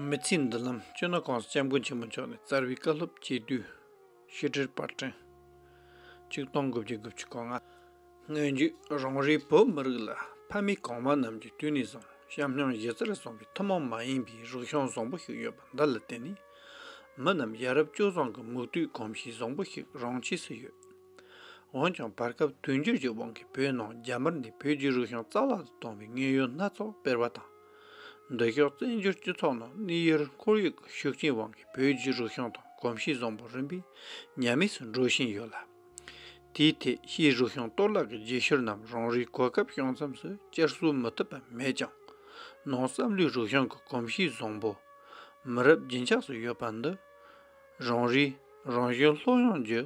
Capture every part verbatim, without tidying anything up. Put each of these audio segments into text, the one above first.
མི་ཚེའི་མདུན་ལམ། སྤྱི་ནོར་༸གོང་ས་༸སྐྱབས་མགོན་ཆེན་པོ་མཆོག་ནས་བསྩལ་བའི་བཀའ་སློབ་གཅེས་བསྡུས། བཤད་སྒྲུབ་པར་སྐྲུན། ཆིག་སྟོང་དགུ་བརྒྱ་དགུ་བཅུ་གོ་ལྔ། སྔོན་བརྗོད། རང་རེའི་བོད་མི་རིགས་ལ་ཕ་མེས་གོང་མ་རྣམས་ཀྱི་དུས་ནས་བཟུང་བྱམས་སྙིང་གཞི་རྩར་བཟུང་བའི་ཐུན་མོང་མ་ཡིན་པའི་རིག་གཞུང་བཟང་པོ་ཞིག་ཡོད་པ་འདི་ལ་བརྟེན་ནས། མི་རྣམས་ཡ་རབས་སྤྱོད་བཟང་གི་མིག་ལྟོས་གོམས་གཤིས་བཟང་པོ་ཞིག་རང་ཆས་སུ་ཡོད། འོན་ཀྱང་བར་སྐབས་དུས་འགྱུར་གྱི་དབང་གིས་བོད་ནང་རྒྱ་དམར་ནས་བོད་ཀྱི་རིག་གཞུང་རྩ་བརླག་ཏུ་གཏོང་བའི་དངོས་ཡོད་སྣ་ཚོགས་སྤེལ་བ་དང་། འདི་ཤོག་བཙན་བྱོལ་སྤྱི་ཚོགས་ནང་གནས་ཡུལ་ཁོར་ཡུག་གི་ཤུགས་རྐྱེན་དབང་གིས་བོད་ཀྱི་རིག་གཞུང་དང་གོམས་གཤིས་བཟང་པོ་རིམ་པས་ཉམས་དམས་སུ་འགྲོ་བཞིན་ཡོད་ལ། དེའི་ཐད་ཕྱིའི་རིག་གཞུང་གཏོར་བརླག་གི་རྗེས་ཤུལ་རྣམས་རང་རེའི་གོ་སྐབས་བྱུང་མཚམས་སུ་བསྐྱར་གསོ་མི་ཐུབ་པ་མེད་ཀྱང་། ནང་བསམ་བློའི་རིག་གཞུང་གི་གོམས་གཤིས་བཟང་པོ་མི་རབས་རྒྱུན་ཆགས་སུ་ཡོད་པ་འདི། རང་རེའི་རང་བཞིན་ལྷོད་ཡངས་ཀྱི་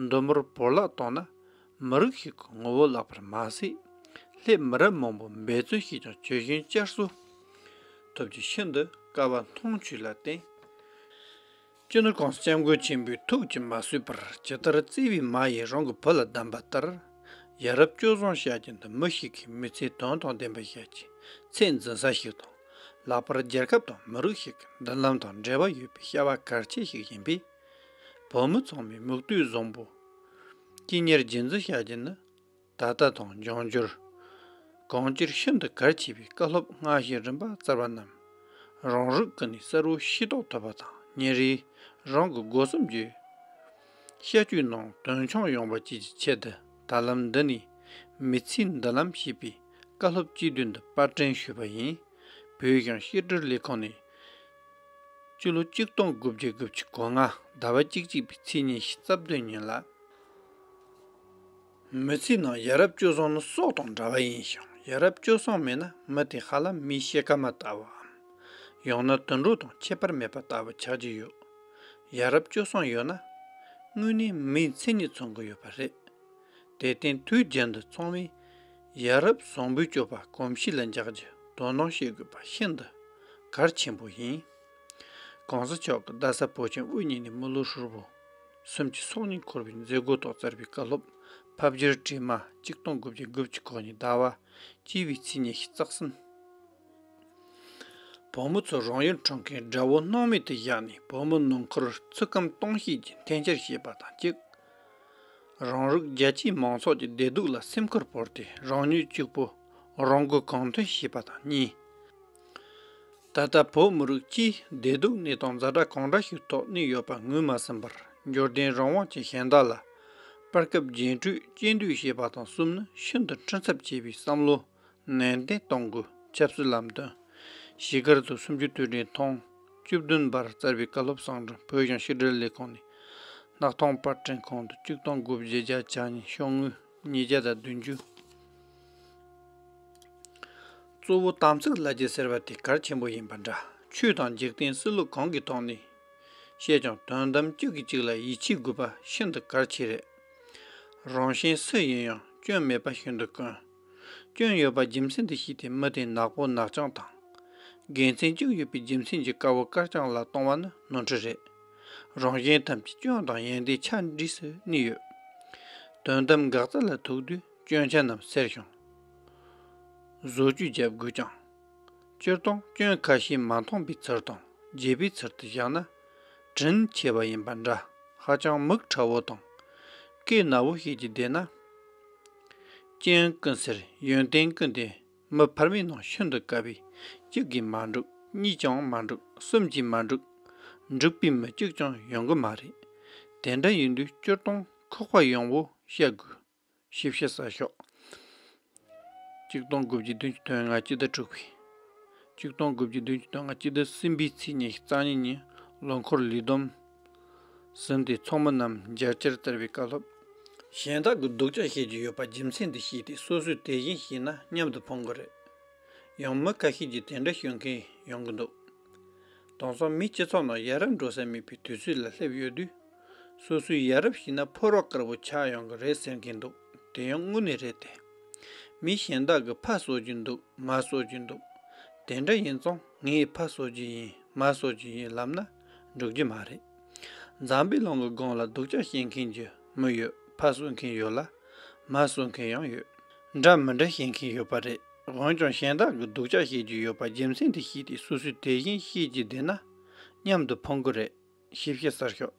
འདུ་མུར་བོར་བརླག་བཏང་ན། མི་རིགས་ཤིག་གི་ངོ་བོ་བརླག་པར་མ་ཟད། སླད་མི་རབས་མང་པོ་འབད་བརྩོན་བྱས་ཀྱང་ཇི་བཞིན་བསྐྱར་གསོ་ཐུབ་རྒྱུ་ཤིན་ཏུ་དཀའ་བ་མཐོང་ཆོས་ལ་བརྟེན། སྤྱི་ནོར་༸གོང་ས་༸སྐྱབས་མགོན་ཆེན་པོའི་ཐུགས་ཀྱིས་མ་བཟོད་པར་ཇི་ལྟར་བརྩེ་བའི་མ་ཡིས་རང་གི་བུ་ལ་གདམས་པ་ལྟར། ཡ་རབས་སྤྱོད་བཟང་བྱ་རྒྱུ་འདི་མི་ཞིག་གི་མི་ཚེའི་དོན་དང་ལྡན་པ་བྱ་རྒྱུའི་ཚད་འཛིན་ས་ཞིག་དང་། ལྷག་པར་རྒྱལ་ཁབ་དང་མི་རིགས་ཤིག་གི་མདུན་ལམ་དང་འབྲེལ་བ་ཡོད་པའི་བྱ་བ་གལ་ཆེ་ཞིག་ཡིན་པས། བོད་མི་ཚང་མས་མིག་ལྟོས་བཟང་པོ་གཅེས་གཉེར་རྒྱུན་འཛིན་བྱ་རྒྱུ་ནི། ད་ལྟ་དང་འབྱུང་འགྱུར་གང་ཅིར་ཤིན་ཏུ་གལ་ཆེ་བའི་བཀའ་སློབ་སྔ་ཕྱི་རིམ་པ་བསྩལ་བ་རྣམས་རང་རིག་ཀུན་ནས་གསལ་བོ་ཤེས་རྟོགས་ཐུབ་པ་དང་། ཉིན་རེའི་རང་གི་སྒོ་གསུམ་གྱི་བྱ་སྤྱོད་ནང་དོན་འཁྱོངས་ཡོང་བ་བཅས་ཀྱི་ཆེད་དུ། ད་ལམ་འདི་ནས་མི་ཚེའི་མདུན་ལམ་ཞེས་པའི་བཀའ་སློབ་གཅེས་བསྡུས་འདི་པར་སྐྲུན་ཞུས་པ་ཡིན། བོད་གཞུང་བཤད་སྒྲུབ་ལས་ཁང་ནས། སྤྱི་ལོ་ཆིག་སྟོང་དགུ་བརྒྱ་དགུ་བཅུ་གོ་ལྔ་ཟླ་བ་བཅུ་གཅིག་པའི་ཚེས་ཉི་ཤུ་རྩ་བདུན་ཉིན་ལ། མི་ཚེའི་ནང་ཡ་རབས་སྤྱོད་བཟང་ནི་སྲོག་དང་འདྲ་བ་ཡིན་ཞིང་། ཡ་རབས་སྤྱོད་བཟང་མེད་ན་མི་དེ་ཧ་ལམ་མིའི་ཕྱེད་ཀ་མ་ལྟ་བུའམ། ཡང་ན་དུད་འགྲོ་དང་ཁྱད་པར་མེད་པ་ལྟ་བུ་ཆགས་ཀྱི་ཡོད། ཡ་རབས་སྤྱོད་བཟང་ཡོད་ན། དངོས་གནས་མིའི་མཚན་ཉིད་མཚོན་གྱི་ཡོད་པ་རེད། དེར་བརྟེན་དུས་རྒྱུན་དུ་ཚང་མས་ཡ་རབས་བཟང་པོའི་སྤྱོད་པ་གོམས་གཤིས་ལ་འཇགས་རྒྱུ་དོ་སྣང་བྱེད་དགོས་པ་ཤིན་ཏུ་གལ་ཆེན་པོ་ཡིན། གོང་ས་མཆོག་གིས་རྡ་ས་བོད་ཁྱིམ་དབུ་བརྙེས་ནས་མི་ལོ་ཧྲིལ་པོ་གསུམ་གྱི་སྲོག་ཉིན་འཁོར་བའི་མཛད་སྒོའི་ཐོག་བསྩལ་བའི་བཀའ་སློབ་ཕབ་སྒྱུར་བྲིས་མ་ཆིག་སྟོང་དགུ་བརྒྱ་དགུ་བཅུ་གོ་གཉིས་ཟླ་བ་བཅུ་བའི་ཚེས་ཉི་ཤུ་རྩ་གསུམ། བོད་མི་ཚོ་རང་ཡུལ་འཁྲུག་མཁན་དགྲ་བོ་སྣང་མེད་དུ་བཞག་ནས། བོད་མི་ནང་ཁུལ་ཚུལ་ཁྲིམས་སྟོང་བཤད་ཀྱི་འཐེན་འཁྱེར་བྱེད་པ་དང་གཅིག་རང་རིགས་རྒྱལ་སྤྱིའི་མང་ཚོགས་ཀྱི་བདེ་སྡུག་ལ་སེམས་ཁུར་བོར་ཏེ། རང་ཉིད་གཅིག་པུ་རང་མགོ་གང་ཐོན་བྱེད་པ་དང་གཉིས། ད་ལྟ་བོད་མི་རིགས་སྤྱིའི་བདེ་སྡུག་གནས་སྟངས་ཛ་དྲག་གང་འདྲ་ཞིག་ཐོག་གནས་ཡོད་པ་ངོས་མ་ཟིན་པར། འབྱོར་ལྡན་རང་དབང་ཅན་གཞན་དག་ལ་བར་སྐབས་རྒྱན་སྤྲོས་སྐྱོན་འདོད་བྱེད་པ་དང་གསུམ་ནི་ཤིན་ཏུ་འཕྲུལ་འཚབ་ཆེ་བའི་བསམ་བློ་ནན་ཏན་གཏོང་དགོས། ཆབ་སྲིད་ལམ་སྟོན། ཞི་གར་དུ་སུམ་ཅུ་དུས་དྲན་ཐེངས་བཅུ་བདུན་པར་བསྩལ་བའི་བཀའ་སློབ་གསང་འཕྲིན་བོད་གཞུང་བཤད་སྒྲུབ་ལས་ཁང་ནས་སྣག་ཐང་པར་སྐྲུན་ཁང་དུ་ཆིག་སྟོང་དགུ་བརྒྱ་བརྒྱད་ཅུ་གྱ་གཉིས། ཤོག་ངོས་ཉིས་བརྒྱ་དང་བདུན་ཅུ། གཙོ་བོ་དམ་ཚིག་ལ་རྒྱུ་ཟེར་བ་དེ་གལ་ཆེན་པོ་ཡིན་པ་འདྲ། ཆོས་དང་འཇིག་རྟེན་སྲིད་ལུགས་གང་གི་ཐོག་ནས་བཤད་ཀྱང་དོན་དམ་གཅིག་གིས་གཅིག་ལ་ཡིད་ཆེས་དགོས་པ་ཤིན་ཏུ་གལ་ཆེ་རེད། རང་གཞན་སུ་ཡིན་ཡང་སྐྱོན་མེད་པ་ཤིན་ཏུ་དཀོན། སྐྱོན་ཡོད་པ་རྒྱུ་མཚན་དུ་བྱས་ཏེ་མི་དེ་ནག་པོ་ནག་རྐྱང་དང་། དགེ་མཚན་གཅིག་ཡོད་པའི་རྒྱུ་མཚན་གྱིས་དཀར་བོ་དཀར་རྐྱང་ལ་གཏོང་བ་ནི་ནོར་འཁྲུལ་རེད། རང་གཞན་ཐམས་ཅད་སྐྱོན་དང་ཡོན་ཏན་ཆ་འདྲིས་སུ་གནས་ཡོད། དོན་དམ་འགག་རྩ་ལ་ཐུག་དུས་སྐྱོན་ཆ་རྣམས་སེལ་ཞིང་བཟོ་བཅོས་བརྒྱབ་དགོས་ཀྱང་། སྤྱིར་བཏང་སྐྱོན་ཁ་ཤས་མ་མཐོང་པའི་ཚུལ་དང་རྒྱས་པའི་ཚུལ་དུ་བཞག་ན། དྲིན་ཆེ་བ་ཡིན་པ་འདྲ། ཧ་ཅང་མིག་ཁྲ་བོ་དང་སྐེ་ནག་པོ་བྱས་ཀྱི་བསྡད་ན། སྐྱོན་ཀུན་ཟད་ཡོན་ཏན་ཀུན་ལྡན་མི་ཕལ་མོའི་ནང་ཤིན་ཏུ་དཀའ་བས། གཅིག་གིས་མ་འགྲུབ། གཉིས་ཀྱང་མ་འགྲུབ། གསུམ་གྱིས་མ་འགྲུབ། འགྲུབ་པའི་མི་གཅིག་ཀྱང་ཡོང་གི་མ་རེད། དེ་འདྲ་ཡིན་དུས་སྤྱིར་བཏང་ཁོག་པ་ཡངས་པོ་བཤད་དགོས། ཞིབ་བཤེར་གསར་ཤོག་ཆིག་སྟོང་དགུ་བརྒྱ་བདུན་ཅུ་དོན་ལྔ་སྤྱི་ཟླ་དྲུག་པའི། ཆིག་སྟོང་དགུ་བརྒྱ་བདུན་ཅུ་དོན་ལྔ་སྤྱི་ཟླ་གསུམ་པའི་ཚེས་ཉི་ཤུ་རྩ་གཉིས་ཉིན་ལོ་འཁོར་ལས་བསྡོམས་ཟིན་ཏེ་ཚོགས་མི་རྣམས་མཇལ་བཅར་བསྩལ་བའི་བཀའ་སློབ། གཞན་དག་གིས་སྡུག་ཅག་བཤད་རྒྱུ་ཡོད་པ་རྒྱུ་མཚན་དུ་བྱས་ཏེ་སོ་སོས་དེ་བཞིན་བྱས་ན་སྙམ་དུ་ཕོངས་ཀྱི་རེད། ཡང་མི་ཁ་ཤས་ཀྱིས་དེ་འདྲ་ཤོད་མཁན་ཡོང་གི་འདུག་དེང་སང་མིའི་སྤྱི་ཚོགས་ནང་ཡ་རབས་འགྲོ་ས་མེད་པའི་དུས་ཚོད་ལ་སླེབས་ཡོད་དུས། སོ་སོའི་ཡ་རབས་ཤེས་ན་ཕོ་རོག་དཀར་པོ་ཆགས་ཡོང་གི་རེད་ཟེར་མཁན་འདུག་དེ་ཡང་དངོས་གནས་རེད་དེ། མི་གཞན་དག་གིས་ཕ་གསོད་ཀྱི་འདུག་མ་གསོད་ཀྱི་འདུག་དེ་འདྲ་ཡིན་ཙང་ངས་ཕ་གསོད་ཀྱི་ཡིན། མ་གསོད་ཀྱི་ཡིན་ལབ་ན་འགྲིག་རྒྱུ་མ་རེད། འཛམ་བུའི་གླིང་གི་སྒང་ལ་སྡུག་ཅག་བཤད་མཁན་གྱི་མི་ཡོད། ཕ་གསོད་མཁན་ཡོད་ལ། མ་གསོད་མཁན་ཡང་ཡོད། འདྲ་མི་འདྲ་བཤད་མཁན་ཡོད་པ་རེད། འོན་ཀྱང་གཞན་དག་གིས་སྡུག་ཅག་བྱེད་ཀྱི་ཡོད་པ་རྒྱུ་མཚན་དེ་ཤེས་ཏེ་སོ་སོས་དེ་བཞིན་ཤེས་ཀྱི་བསྡད་ན་མཉམ་དུ་ཕོངས་ཀྱི་རེད། ཞིབ་བཤེར་གསར་ཤོག་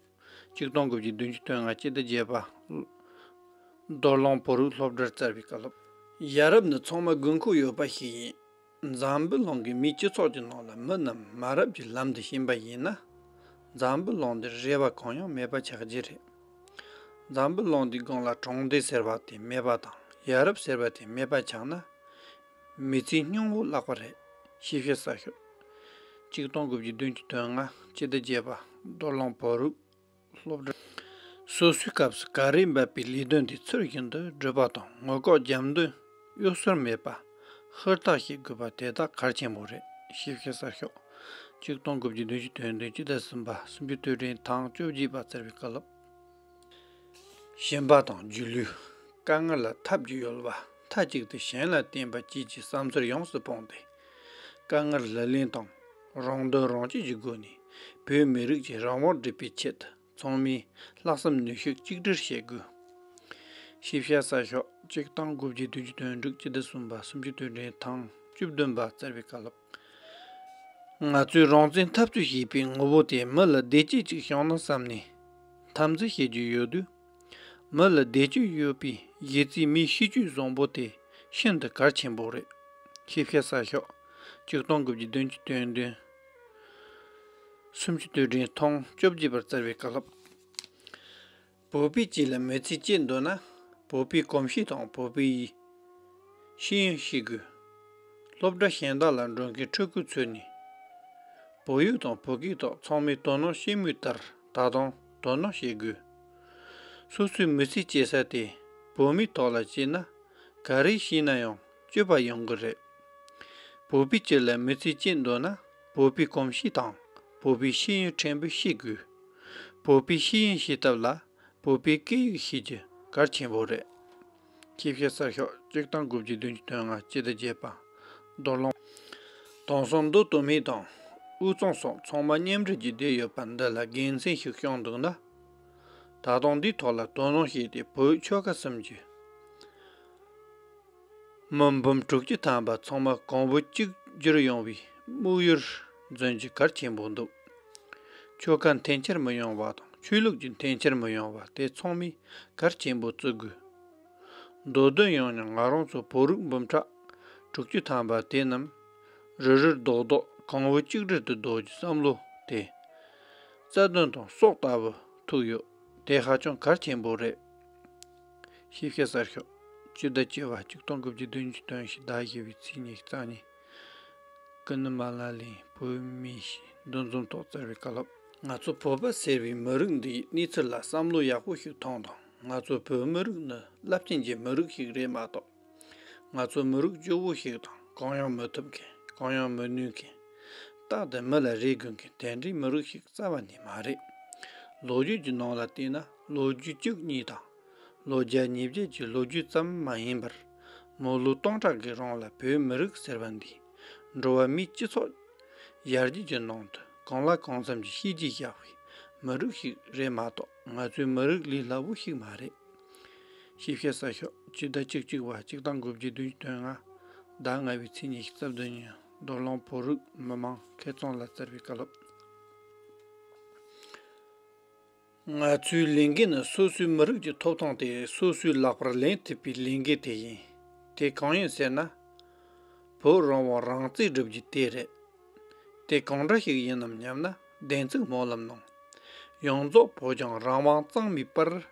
ཆིག་སྟོང་དགུ་བརྒྱ་བདུན་ཅུ་དོན་ལྔ། སྤྱི་ཟླ་བརྒྱད་པ། རྡོར་ལུང་བོད་རིགས་སློབ་གྲྭར་བཙལ་བའི་བཀའ་སློབ། ཡ་རབས་ནི་ཚང་མ་དགོས་མཁོ་ཡོད་པ་ཞིག་ཡིན། འཛམ་བུ་གླིང་གི་མིའི་སྤྱི་ཚོགས་ཀྱི་ནང་ལ་མི་རྣམས་མ་རབས་ཀྱི་ལམ་དུ་ཕྱིན་པ་ཡིན་ན། འཛམ་བུ་གླིང་འདིར་རེ་བ་གང་ཡང་མེད་པ་ཆགས་ཀྱི་རེད། འཛམ་བུ་གླིང་འདིའི་སྒང་ལ་གྲོང་སྡེ་ཟེར་བ་དེ་མེད་པ་དང་ཡ་རབས་ཟེར་བ་དེ་མེད་པ་ཆགས་ན། མི་ཚེའི་སྙིང་བོ་བརླག་པ་རེད། ཞིབ་བཤེར་གསར་ཤོག་ཆིག་སྟོང་དགུ་བརྒྱ་བདུན་ཅུ་དོན་ལྔ། སྤྱི་ཟླ་བརྒྱད་པ། རྡོར་ལུང་བོད་རིགས་སློབ་གྲྭ། སོ་སོའི་སྐབས་སུ་ག་རེ་འབད་པའི་ལས་དོན་དེ་ཚུལ་བཞིན་དུ་བསྒྲུབས་པ་དང་ངོ་ལྐོག་རྒྱབ་མདུན་གཡོ་ཟོལ་མེད་པ་ཧུར་ཐག་བྱེད་དགོས་པ་དེ་དག་གལ་ཆེན་པོ་རེད། ཞིབ་བཤེར་གསར་ཤོག་ཆིག་སྟོང་དགུ་བརྒྱ་བདུན་ཅུ་དོན་བདུན། སྤྱི་ཟླ་གསུམ་པ། གསུམ་བཅུའི་དུས་དྲན་ཐེངས་བཅོ་བརྒྱད་པ་བཙལ་བའི་བཀའ་སློབ། ཞེན་པ་དང་སྒྱིད་ལུག་དཀའ་ངལ་ལ་ཐབས་ཀྱི་ཡོལ་བ། མཐའ་གཅིག་ཏུ་གཞན་ལ་བརྟེན་པ་བཅས་ཀྱི་བསམ་ཚུལ་ཡོངས་སུ་སྤངས་ཏེ། དཀའ་ངལ་ལག་ལེན་དང་རང་དོན་རང་གཅེས་ཀྱི་སྒོ་ནས་བོད་མི་རིགས་ཀྱི་རང་དབང་སྒྲུབ་པའི་ཆེད་དུ་ཚང་མས་ལྷག་བསམ་ནུས་ཤུགས་གཅིག་སྒྲིལ་བྱེད་དགོས། ཞིབ་བཤེར་གསར་ཤོག་ཆིག་སྟོང་དགུ་བརྒྱ་བདུན་ཅུ་དོན་དྲུག། སྤྱི་ཟླ་གསུམ་པ། གསུམ་བཅུའི་དུས་དྲན་ཐེངས་བཅུ་བདུན་པ་བཙལ་བའི་བཀའ་སློབ། ང་ཚོས་རང་བཙན་འཐབ་རྩོད་བྱེད་པའི་ངོ་བོ་དེ་མི་ལ་བདེ་སྐྱིད་ཅིག་བྱུང་ན་བསམ་ནས་འཐབ་འཛིང་བྱེད་ཀྱི་ཡོད་དུས། མི་ལ་བདེ་སྐྱིད་ཡོད་པའི་གཞི་རྩའི་མིའི་ཤེས་སྤྱོད་བཟང་པོ་དེ་ཤིན་ཏུ་གལ་ཆེན་པོ་རེད། ཞིབ་བཤེར་གསར་ཤོག་ཆིག་སྟོང་དགུ་བརྒྱ་བདུན་ཅུ་དོན་བདུན། གསུམ་བཅུའི་དུས་དྲན་ཐེངས་བཅོ་བརྒྱད་པར་བཙལ་བའི་བཀའ་སློབ། བོད་པའི་སྤྱི་ལ་མི་ཚེ་སྐྱེལ་འདོད་ན། བོད་པའི་གོམས་གཤིས་དང་བོད་པའི་ཤེས་ཡོན་ཤེས་དགོས། སློབ་གྲྭ་གཞན་དག་ལ་འགྲོ་མཁན་ཕྲུ་གུ་ཚོ་ནས་བོད་ཡིག་དང་བོད་སྐད་ཐོག་ཚང་མས་དོ་སྣང་བྱེད་མུས་ལྟར་ད་དུང་དོ་སྣང་བྱེད་དགོས། སོ་སོའི་མི་ཚེ་སྐྱེལ་ས་དེ་བོད་མིའི་ཐོག་ལ་སྐྱེལ་ན། ག་རེ་བྱས་ན་ཡང་སྤྱོད་པ་ཡོང་གི་རེད། བོད་པའི་སྤྱི་ལ་མི་ཚེ་སྐྱེལ་འདོད་ན། བོད་པའི་གོམས་གཤིས་དང་བོད་པའི་ཤེས་ཡོན་ཕྲན་བུ་ཤེས་དགོས། བོད་པའི་ཤེས་ཡོན་ཤེས་ཐབས་ལ་བོད་པའི་སྐད་ཡིག་ཤེས་རྒྱུ་གལ་ཆེན་པོ་རེད། ཞིབ་བཤེར་གསར་ཤོག་ཆིག་སྟོང་དགུ་བརྒྱ་བདུན་ཅུ་དོན་ལྔ། སྤྱི་ཟླ་བརྒྱད་པ། རྡོར་ལུང་། དེང་སང་མདོ་སྟོད་སྨད་དང་དབུས་གཙང་སོགས་ཚང་མ་མཉམ་འབྲེལ་གྱིས་བསྡད་ཡོད་པ་འདི་ལ་དགེ་མཚན་ཞིག་བྱུང་འདུག་ན། ད་དུང་འདིའི་ཐོག་ལ་དོ་སྣང་བྱས་ཏེ་བོད་ཆོལ་ཁ་གསུམ་གྱི་མི་འབུམ་དྲུག་ཅུ་ཐམ་པ་ཚང་མ་གོང་བུ་གཅིག་གྱུར་ཡོང་བའི་དམིགས་ཡུལ་འཛིན་རྒྱུ་གལ་ཆེན་པོ་འདུག་ཆོལ་ཁ་འཐེན་འཁྱེར་མི་ཡོང་བ་དང་ཆོས་ལུགས་ཀྱི་འཐེན་འཁྱེར་མི་ཡོང་བ་དེ་ཚང་མས་གལ་ཆེན་པོ་བརྩི་དགོས། མདོ་དོན་ཡང་ན་ང་རང་ཚོ་བོད་རིགས་འབུམ་ཕྲག་དྲུག་ཅུ་ཐམ་པ་དེ་རྣམས་རུ་རུ་རྡོག་རྡོག་གོང་བུ་གཅིག་སྒྲིལ་དུ་འགྲོ་རྒྱུའི་བསམ་བློ་དེ་རྩ་དོན་དང་སྲོག་ལྟ་བུ་ཐུག་ཡོད། དེ་ཧ་ཅང་གལ་ཆེན་པོ་རེད། ཞིབ་བཤེར་གསར་ཤོག་སྤྱི་ཟླ་བཅུ་པ། ཆིག་སྟོང་དགུ་བརྒྱ་བདུན་ཅུ་དོན་བཞི། ཟླ་བཞི་པའི་ཚེས་ཉི་ཤུ་རྩ་གཉིས། ཀུན་ནི་མ་ལ་ལས་བོད་མི་ཞེས་འདུ་འཛོམས་ཐོག་བཙལ་བའི་བཀའ་སློབ། ང་ཚོ་བོད་པ་ཟེར་བའི་མི་རིགས་འདིའི་གནས་ཚུལ་ལ་བསམ་བློ་ཡག་པོ་ཞིག་ཐོངས་དང་། ང་ཚོ་བོད་མི་རིགས་ནི་རླབས་ཆེན་གྱི་མི་རིགས་ཤིག་རེད་མ་གཏོགས། ང་ཚོ་མི་རིགས་སྐྱོ་བོ་ཞིག་དང་གང་ཡང་མི་ཐུབ་མཁན། གང་ཡང་མི་ནུས་མཁན། རྟག་ཏུ་མི་ལ་རེ་དགོས་མཁན་དེ་འདྲའི་མི་རིགས་ཤིག་རྩ་བ་ནས་མ་རེད། ལོ་རྒྱུས་ཀྱི་ནང་ལ་བལྟས་ན་ལོ་རྒྱུས་བཅུ་གཉིས་དང་། ལོ་བརྒྱ་ཉིས་བརྒྱ་གྱི་ལོ་རྒྱུས་ཙམ་མ་ཡིན་པར། མི་ལོ་སྟོང་ཕྲག་གི་རིང་ལ་བོད་མི་རིགས་ཟེར་བ་འདི། འགྲོ་བ་མིའི་སྤྱི་ཚོགས་ཡར་རྒྱས་ཀྱི་ནང་དུ་གང་ལ་གང་འཚམ་གྱི་བྱས་རྗེས་བཞག་པའི་མི་རིགས་ཤིག་རེད་མ་གཏོགས། ང་ཚོའི་མི་རིགས་ལས་སླ་བོ་ཞིག་མ་རེད། ཞིབ་བཤེར་གསར་ཤོག་སྤྱི་ཟླ་བཅུ་གཅིག་པ། ཆིག་སྟོང་དགུ་བརྒྱ་བདུན་ཅུ་དོན་ལྔ། ཟླ་ལྔ་པའི་ཚེས་ཉི་ཤུ་རྩ་བདུན་ཉིན། རྡོར་ལུང་བོད་རིགས་མི་མང་ཁེ་ཚང་ལ་བཙལ་བའི་བཀའ་སློབ། ང་ཚོའི་ལས་འགན་ནི་སོ་སོའི་མི་རིགས་ཀྱི་ཐོབ་ཐང་དེ་སོ་སོའི་ལག་པར་ལེན་ཐུབ་པའི་ལས་འགན་དེ་ཡིན། དེ་གང་ཡིན་ཟེར་ན། བོད་རང་དབང་རང་བཙན་སྒྲུབ་རྒྱུ་དེ་རེད། དེ་གང་འདྲ་ཞིག་ཡིན་ནམ་སྙམ་ན། བདེན་ཚིག་སྨོན་ལམ་ནང་། ཡོངས་རྫོགས་བོད་ལྗོངས་རང་དབང་གཙང་མའི་བར།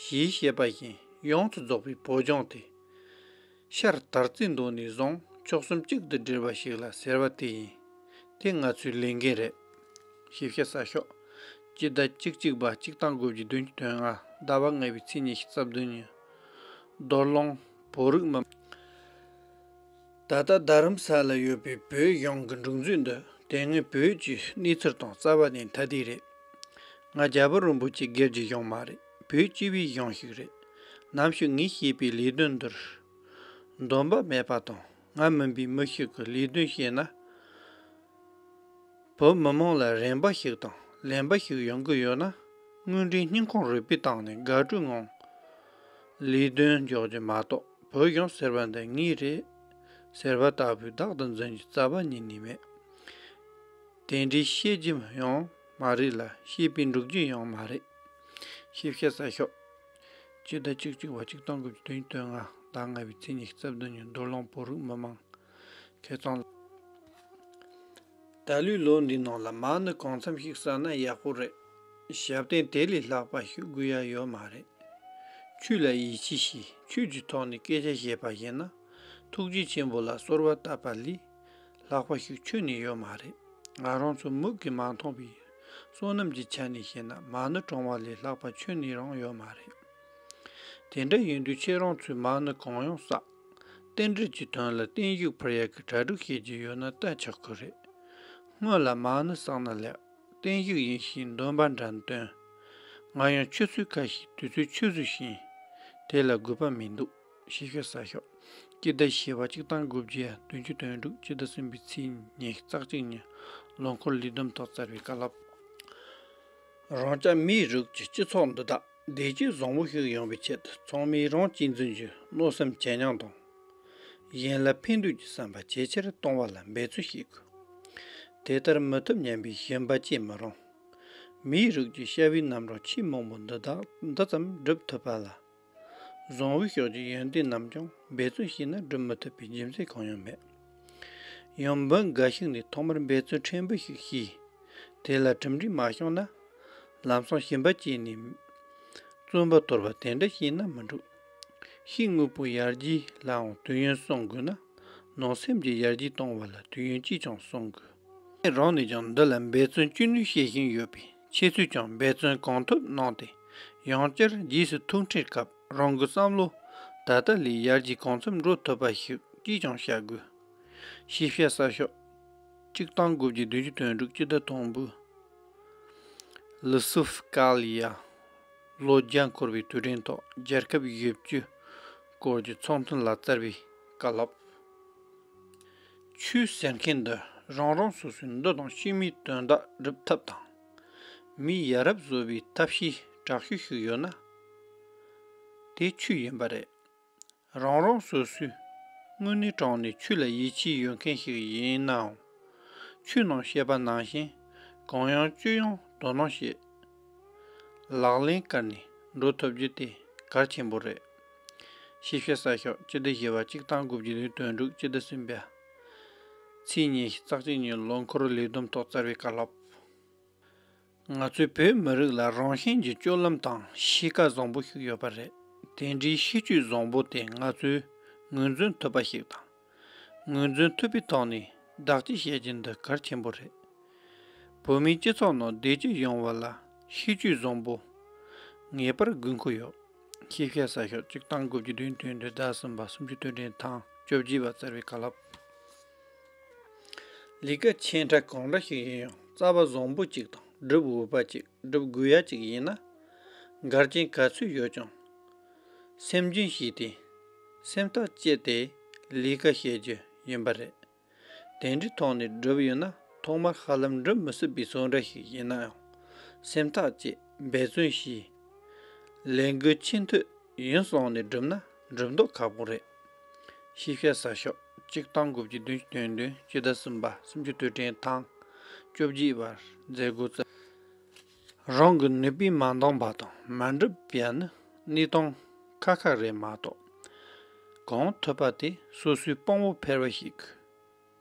ཞེས་བཤད་པ་བཞིན་ཡོངས་སུ་རྫོགས་པའི་བོད་ལྗོངས་དེ། ཤར་དར་རྩེའི་མདོ་ནས་བཟུང་ཕྱོགས་གསུམ་གཅིག་ཏུ་སྒྲིལ་བ་ཞིག་ལ་ཟེར་བ་དེ་ཡིན། དེ་ང་ཚོའི་ལས་འགན་རེད། ཞིབ་བཤེར་གསར་ཤོག་སྤྱི་ཟླ་བཅུ་གཅིག་པ། ཆིག་སྟོང་དགུ་བརྒྱ་བདུན་ཅུ་དོན་ལྔ། ཟླ་བ་ལྔ་པའི་ཚེས་ཉི་ཤུ་རྩ་བདུན་ཉིན། རྡོར་ལུང་བོད་རིགས་མི། ད་ལྟ་རྡ་རམ་ས་ལ་ཡོད་པའི་བོད་གཞུང་གི་སྒྲིག་འཛུགས་འདི་དེ་སྔའི་བོད་ཀྱི་གནས་ཚུལ་དང་རྩ་བ་ནས་འཐད་དེ་རེད། ང་རྒྱལ་པོ་རིན་པོ་ཆེ་སྒེར་གྱི་གཞུང་མ་རེད། བོད་སྤྱི་པའི་གཞུང་ཞིག་རེད། ནམ་ཞིག་ངས་བྱས་པའི་ལས་དོན་འདིར་འདོད་པ་མེད་པ་དང་ང་མིན་པའི་མི་ཞིག་གིས་ལས་དོན་བྱས་ན། བོད་མི་མང་ལ་རན་པ་ཞིག་དང་ལེན་པ་ཞིག་ཡོང་གི་ཡོད་ན། དངོས་འབྲེལ་སྙིང་ཁོང་རུས་པའི་སྟེང་ནས་དགའ་སྤྲོའི་ངང་ལས་དོན་འཇོག་རྒྱུ་མ་གཏོགས། བོད་གཞུང་ཟེར་བ་འདི་ངའི་རེད། ཟེར་བ་ལྟ་བུའི་བདག་ཏུ་འཛིན་རྒྱུ་རྩ་བ་ཉིད་ནས་མེད། དེ་འདྲའི་ཤེས་རྒྱུ་ཡང་མ་རེད་ལ་ཤེས་པས་འགྲུབ་རྒྱུ་ཡང་མ་རེད། ཤེས་བྱ་གསལ་ཤོག་སྤྱི་ཟླ་བཅུ་གཅིག་པ་གཅིག་སྟོང་དགུ་བརྒྱ་བདུན་ཅུ་དོན་ལྔ་ཟླ་ལྔ་པའི་ཚེས་ཉི་ཤུ་རྩ་བདུན་ཉིན་རྡོར་གླིང་བོད་རིགས་མི་མང་ཁེ་ཚང་། ད་ལོའི་ལོ་འདིའི་ནང་ལ་མ་ཎི་གང་འཚམ་ཞིག་བསགས་ན་ཡག་པོ་རེད། ཞབས་བརྟན་དེ་ལས་ལྷག་པ་ཞིག་དགོས་ཡ་ཡོད་མ་རེད། ཆོས་ལ་ཡིད་ཆེས་བྱས་ཆོས་ཀྱི་ཐོག་ནས་སྐད་ཆ་བཤད་པ་ཡིན་ན་ཐུགས་རྗེ་ཆེན་པོ་ལ་གསོལ་བ་བཏབ་པ་ལས་ལྷག་པ་ཞིག་ཁྱོན་ནས་ཡོད་མ་རེད། ང་རང་ཚོ་མིག་གིས་མ་མཐོང་བའི་བསོད་ནམས་ཀྱི་ཆ་ནས་བཤད་ན་མ་ཎི་བགྲང་བ་ལས་ལྷག་པ་ཁྱོན་ནས་རང་ཡོད་མ་རེད། དེ་འདྲ་ཡིན་དུས་ཁྱེད་རང་ཚོས་མ་ཎི་གང་ཡོང་བསགས། རྟེན་འབྲེལ་གྱི་དོན་ལ་བརྟན་བཞུགས་ཕུལ་ཡག་གི་གྲ་སྒྲིག་བྱེད་ཀྱི་ཡོད་ན་ལྟ་ཆོག་གི་རེད། སྔོན་ལ་མ་ཎི་བསགས་ན་ལེགས། བརྟན་བཞུགས་ཡིན་ཞེས་འདོན་པ་འདྲ་འདོན། ང་ཡང་ཆུ་ཚོད་ཁ་ཤས་དུས་ཚོད་ཆུད་ཟོས་ཤིང་། དེ་ལ་དགོས་པ་མི་འདུག་ཤེས་བྱ་གསལ་ཤོག་སྤྱི་ཟླ་བཞི་པ་གཅིག་སྟོང་དགུ་བརྒྱ་བདུན་ཅུ་དོན་དྲུག་སྤྱི་ཟླ་གསུམ་པའི་ཚེས་ཉི་ཤུ་རྩ་གཅིག་ཉིན་ལོ་འཁོར་ལས་བསྡོམས་ཐོག་བསྩལ་བའི་བཀའ་སློབ། རང་ཅག་མིའི་རིགས་ཀྱི་སྤྱི་ཚོགས་འདི་དག་བདེ་སྐྱིད་བཟང་པོ་ཞིག་ཡོང་བའི་ཆེད་དུ་ཚང་མས་རང་གཅེས་འཛིན་གྱི་མནོ་བསམ་ཇེ་ཉུང་དང་། གཞན་ལ་ཕན་འདོད་ཀྱི་བསམ་པ་ཇེ་ཆེར་གཏོང་བ་ལ་འབད་བརྩོན་བྱེད་དགོས། དེ་ལྟར་མི་ཐུབ་སྙམ་པའི་ཞེན་པ་སྐྱེ་མི་རུང་། མིའི་རིགས་ཀྱི་བྱ་བའི་རྣམ་གྲངས་ཆེས་མང་པོ་འདི་དག་འདི་ཙམ་སྒྲུབ་ཐུབ་པ་ལ། བཟང་པོའི་ཕྱོགས་ཀྱི་ཡོན་ཏན་རྣམས་ཀྱང་འབད་བརྩོན་བྱས་ན་སྒྲུབ་མི་ཐུབ་པའི་རྒྱུ་མཚན་གང་ཡང་མེད། ཡང་འབུ་འགའ་ཞིག་ནས་ཐོག་མར་འབད་བརྩོན་ཕྲན་བུ་ཞིག་བྱས། དེ་ལ་གྲུབ་འབྲས་མ་བྱུང་ན། ལམ་སང་ཞེན་པ་སྐྱེས་ནས། བཙོན་པ་དོར་བ་དེ་འདྲ་བྱས་ན་མི་འགྲིག་ཕྱིའི་དངོས་པོའི་ཡར་རྒྱས་ལའང་དུས་ཡུན་སྲུང་དགོས་ན། ནང་སེམས་ཀྱི་ཡར་རྒྱས་གཏོང་བ་ལ་དུས་ཡུན་ཅིས་ཀྱང་སྲུང་དགོས། རང་ནས་ཀྱང་འདི་ལ་འབད་བརྩོན་ཅི་ནུས་བྱེད་བཞིན་ཡོད་པས་ཁྱེད་ཚོས་ཀྱང་འབད་བརྩོན་གང་ཐུབ་གནང་སྟེ། ཡང་བསྐྱར་རྗེས་སུ་ཐུགས་ཁྲལ་སྐབས་རང་གི་བསམ་བློ་ད་ལྟ་ལས་ཡར་རྒྱས་གང་འཚམ་འགྲོ་ཐུབ་པ་ཞིག་ཅིས་ཀྱང་བྱ་དགོས། ཤེས་བྱ་གསལ་ཤོག་གཅིག་སྟོང་དགུ་བརྒྱ་བདུན་ཅུ་དོན་དྲུག་སྤྱི་ཟླ་དང་པོའི་ལི་སུབ་ཀ་ལི་ཡ་ལོ་བརྒྱ་འཁོར་བའི་དུས་དྲན་ཐོག་རྒྱལ་ཁབ་བཞི་བཅུ་སྐོར་གྱི་ཚོགས་ཐུན་ལ་བསྩལ་བའི་བཀའ་སློབ། ཆོས་ཟེར་མཁན་འདི་རང་རང་སོ་སོའི་འདུ་དང་ཕྱི་མའི་དོན་དག་སྒྲུབ་ཐབས་དང་། མིའི་ཡ་རབས་བཟོ་བའི་ཐབས་ཤེས་དྲག་ཤོས་ཤིག་ཡོད་ན། དེ་ཆོས་ཡིན་པ་རེད། རང་རང་སོ་སོས་དངོས་གནས་དྲང་ནས་ཆོས་ལ་ཡིད་ཆེས་ཡོད་མཁན་ཞིག་ཡིན་ནའང་། ཆོས་ནང་བཤད་པ་ནང་བཞིན་གང་ཡང་ཅི་ཡང་དོ་སྣང་བྱེད། ལག་ལེན་བཀར་ནས་འགྲོ་ཐུབ་རྒྱུ་དེ་གལ་ཆེན་པོ་རེད། ཤེས་བྱ་གསལ་ཤོག་སྤྱི་ཟླ་བཞི་པ་གཅིག་སྟོང་དགུ་བརྒྱ་བདུན་ཅུ་དོན་དྲུག་སྤྱི་ཟླ་གསུམ་པའི་ཚེས་ཉི་ཤུ་རྩ་གཅིག་ཉིན་ལོ་འཁོར་ལས་བསྡོམས་ཐོག་བསྩལ་བའི་བཀའ་སློབ། ང་ཚོའི་བོད་མི་རིགས་ལ་རང་བཞིན་གྱི་སྤྱོད་ལམ་དང་གཤིས་ཀ་བཟང་པོ་ཞིག་ཡོད་པ་རེད། དེ་འདྲའི་གཤིས་སྤྱོད་བཟང་པོ་དེ་ང་ཚོས་ངོས་འཛིན་ཐུབ་པ་ཞིག་དང་། ངོས་འཛིན་ཐུབ་པའི་ཐོག་ནས་བདག་གཅེས་བྱེད་རྒྱུ་འདི་གལ་ཆེན་པོ་རེད། བོད་མིའི་སྤྱི་ཚོགས་ནང་བདེ་སྐྱིད་ཡོང་བ་ལ་གཤིས་སྤྱོད་བཟང་པོ་ངེས་པར་དགོས་མཁོ་ཡོད། ཤེས་བྱ་གསལ་ཤོག་གཅིག་སྟོང་དགུ་བརྒྱ་བདུན་ཅུ་དོན་བདུན་ཟླ་གསུམ་པ་སུམ་ཅུ་དོན་དྲུག་ཐེངས་བཅོ་བརྒྱད་པ་བསྩལ་བའི་བཀའ་སློབ། ལས་ཀ་ཆེ་ཕྲ་གང་འདྲ་ཞིག་ཡིན་ཡང་རྩ་བ་བཟང་པོ་གཅིག་དང་སྒྲུབ་འོས་པ་གཅིག་སྒྲུབ་དགོས་ཡ་གཅིག་ཡིན་ན། འགལ་རྐྱེན་ག་ཚོད་ཡོད་ཀྱང་། སེམས་རྒྱུན་བྱས་ཏེ། སེམས་ཐག་བཅད་དེ་ལས་ཀ་བྱེད་རྒྱུ་ཡིན་པ་རེད། དེ་འདྲའི་ཐོག་ནས་སྒྲུབ་ཡོད་ན་ཐོག་མར་ཧ་ལམ་འགྲུབ་མི་སྲིད་པའི་བཟོ་འདྲ་ཞིག་ཡིན་ནའང་། སེམས་ཐག་བཅད་འབད་བརྩོན་བྱས། ལས་འགུལ་ཆེ་མཐོ་ཡིན་སོང་ནས་བསྒྲུབས་ན་འགྲུབ་མདོག་ཁ་པོ་རེད། ཤེས་བྱ་གསལ་ཤོག་གཅིག་སྟོང་དགུ་བརྒྱ་བདུན་ཅུ་དོན་བདུན་སྤྱི་ཟླ་གསུམ་པ་སུམ་ཅུ་དོན་དྲུག་ཐེངས་བཅོ་བརྒྱད་པར་མཛད་སྒོ་བསྩལ། རང་གི་ནུས་པས་མ་འདང་བ་དང་མ་འགྲུབ་པ་ནི་གནས་སྟངས་ཁག་ཁག་རེད་མ་གཏོགས། གང་ཐུབ་པ་དེ་སོ་སོའི་དཔང་པོ་འཕེར་བ་ཞིག་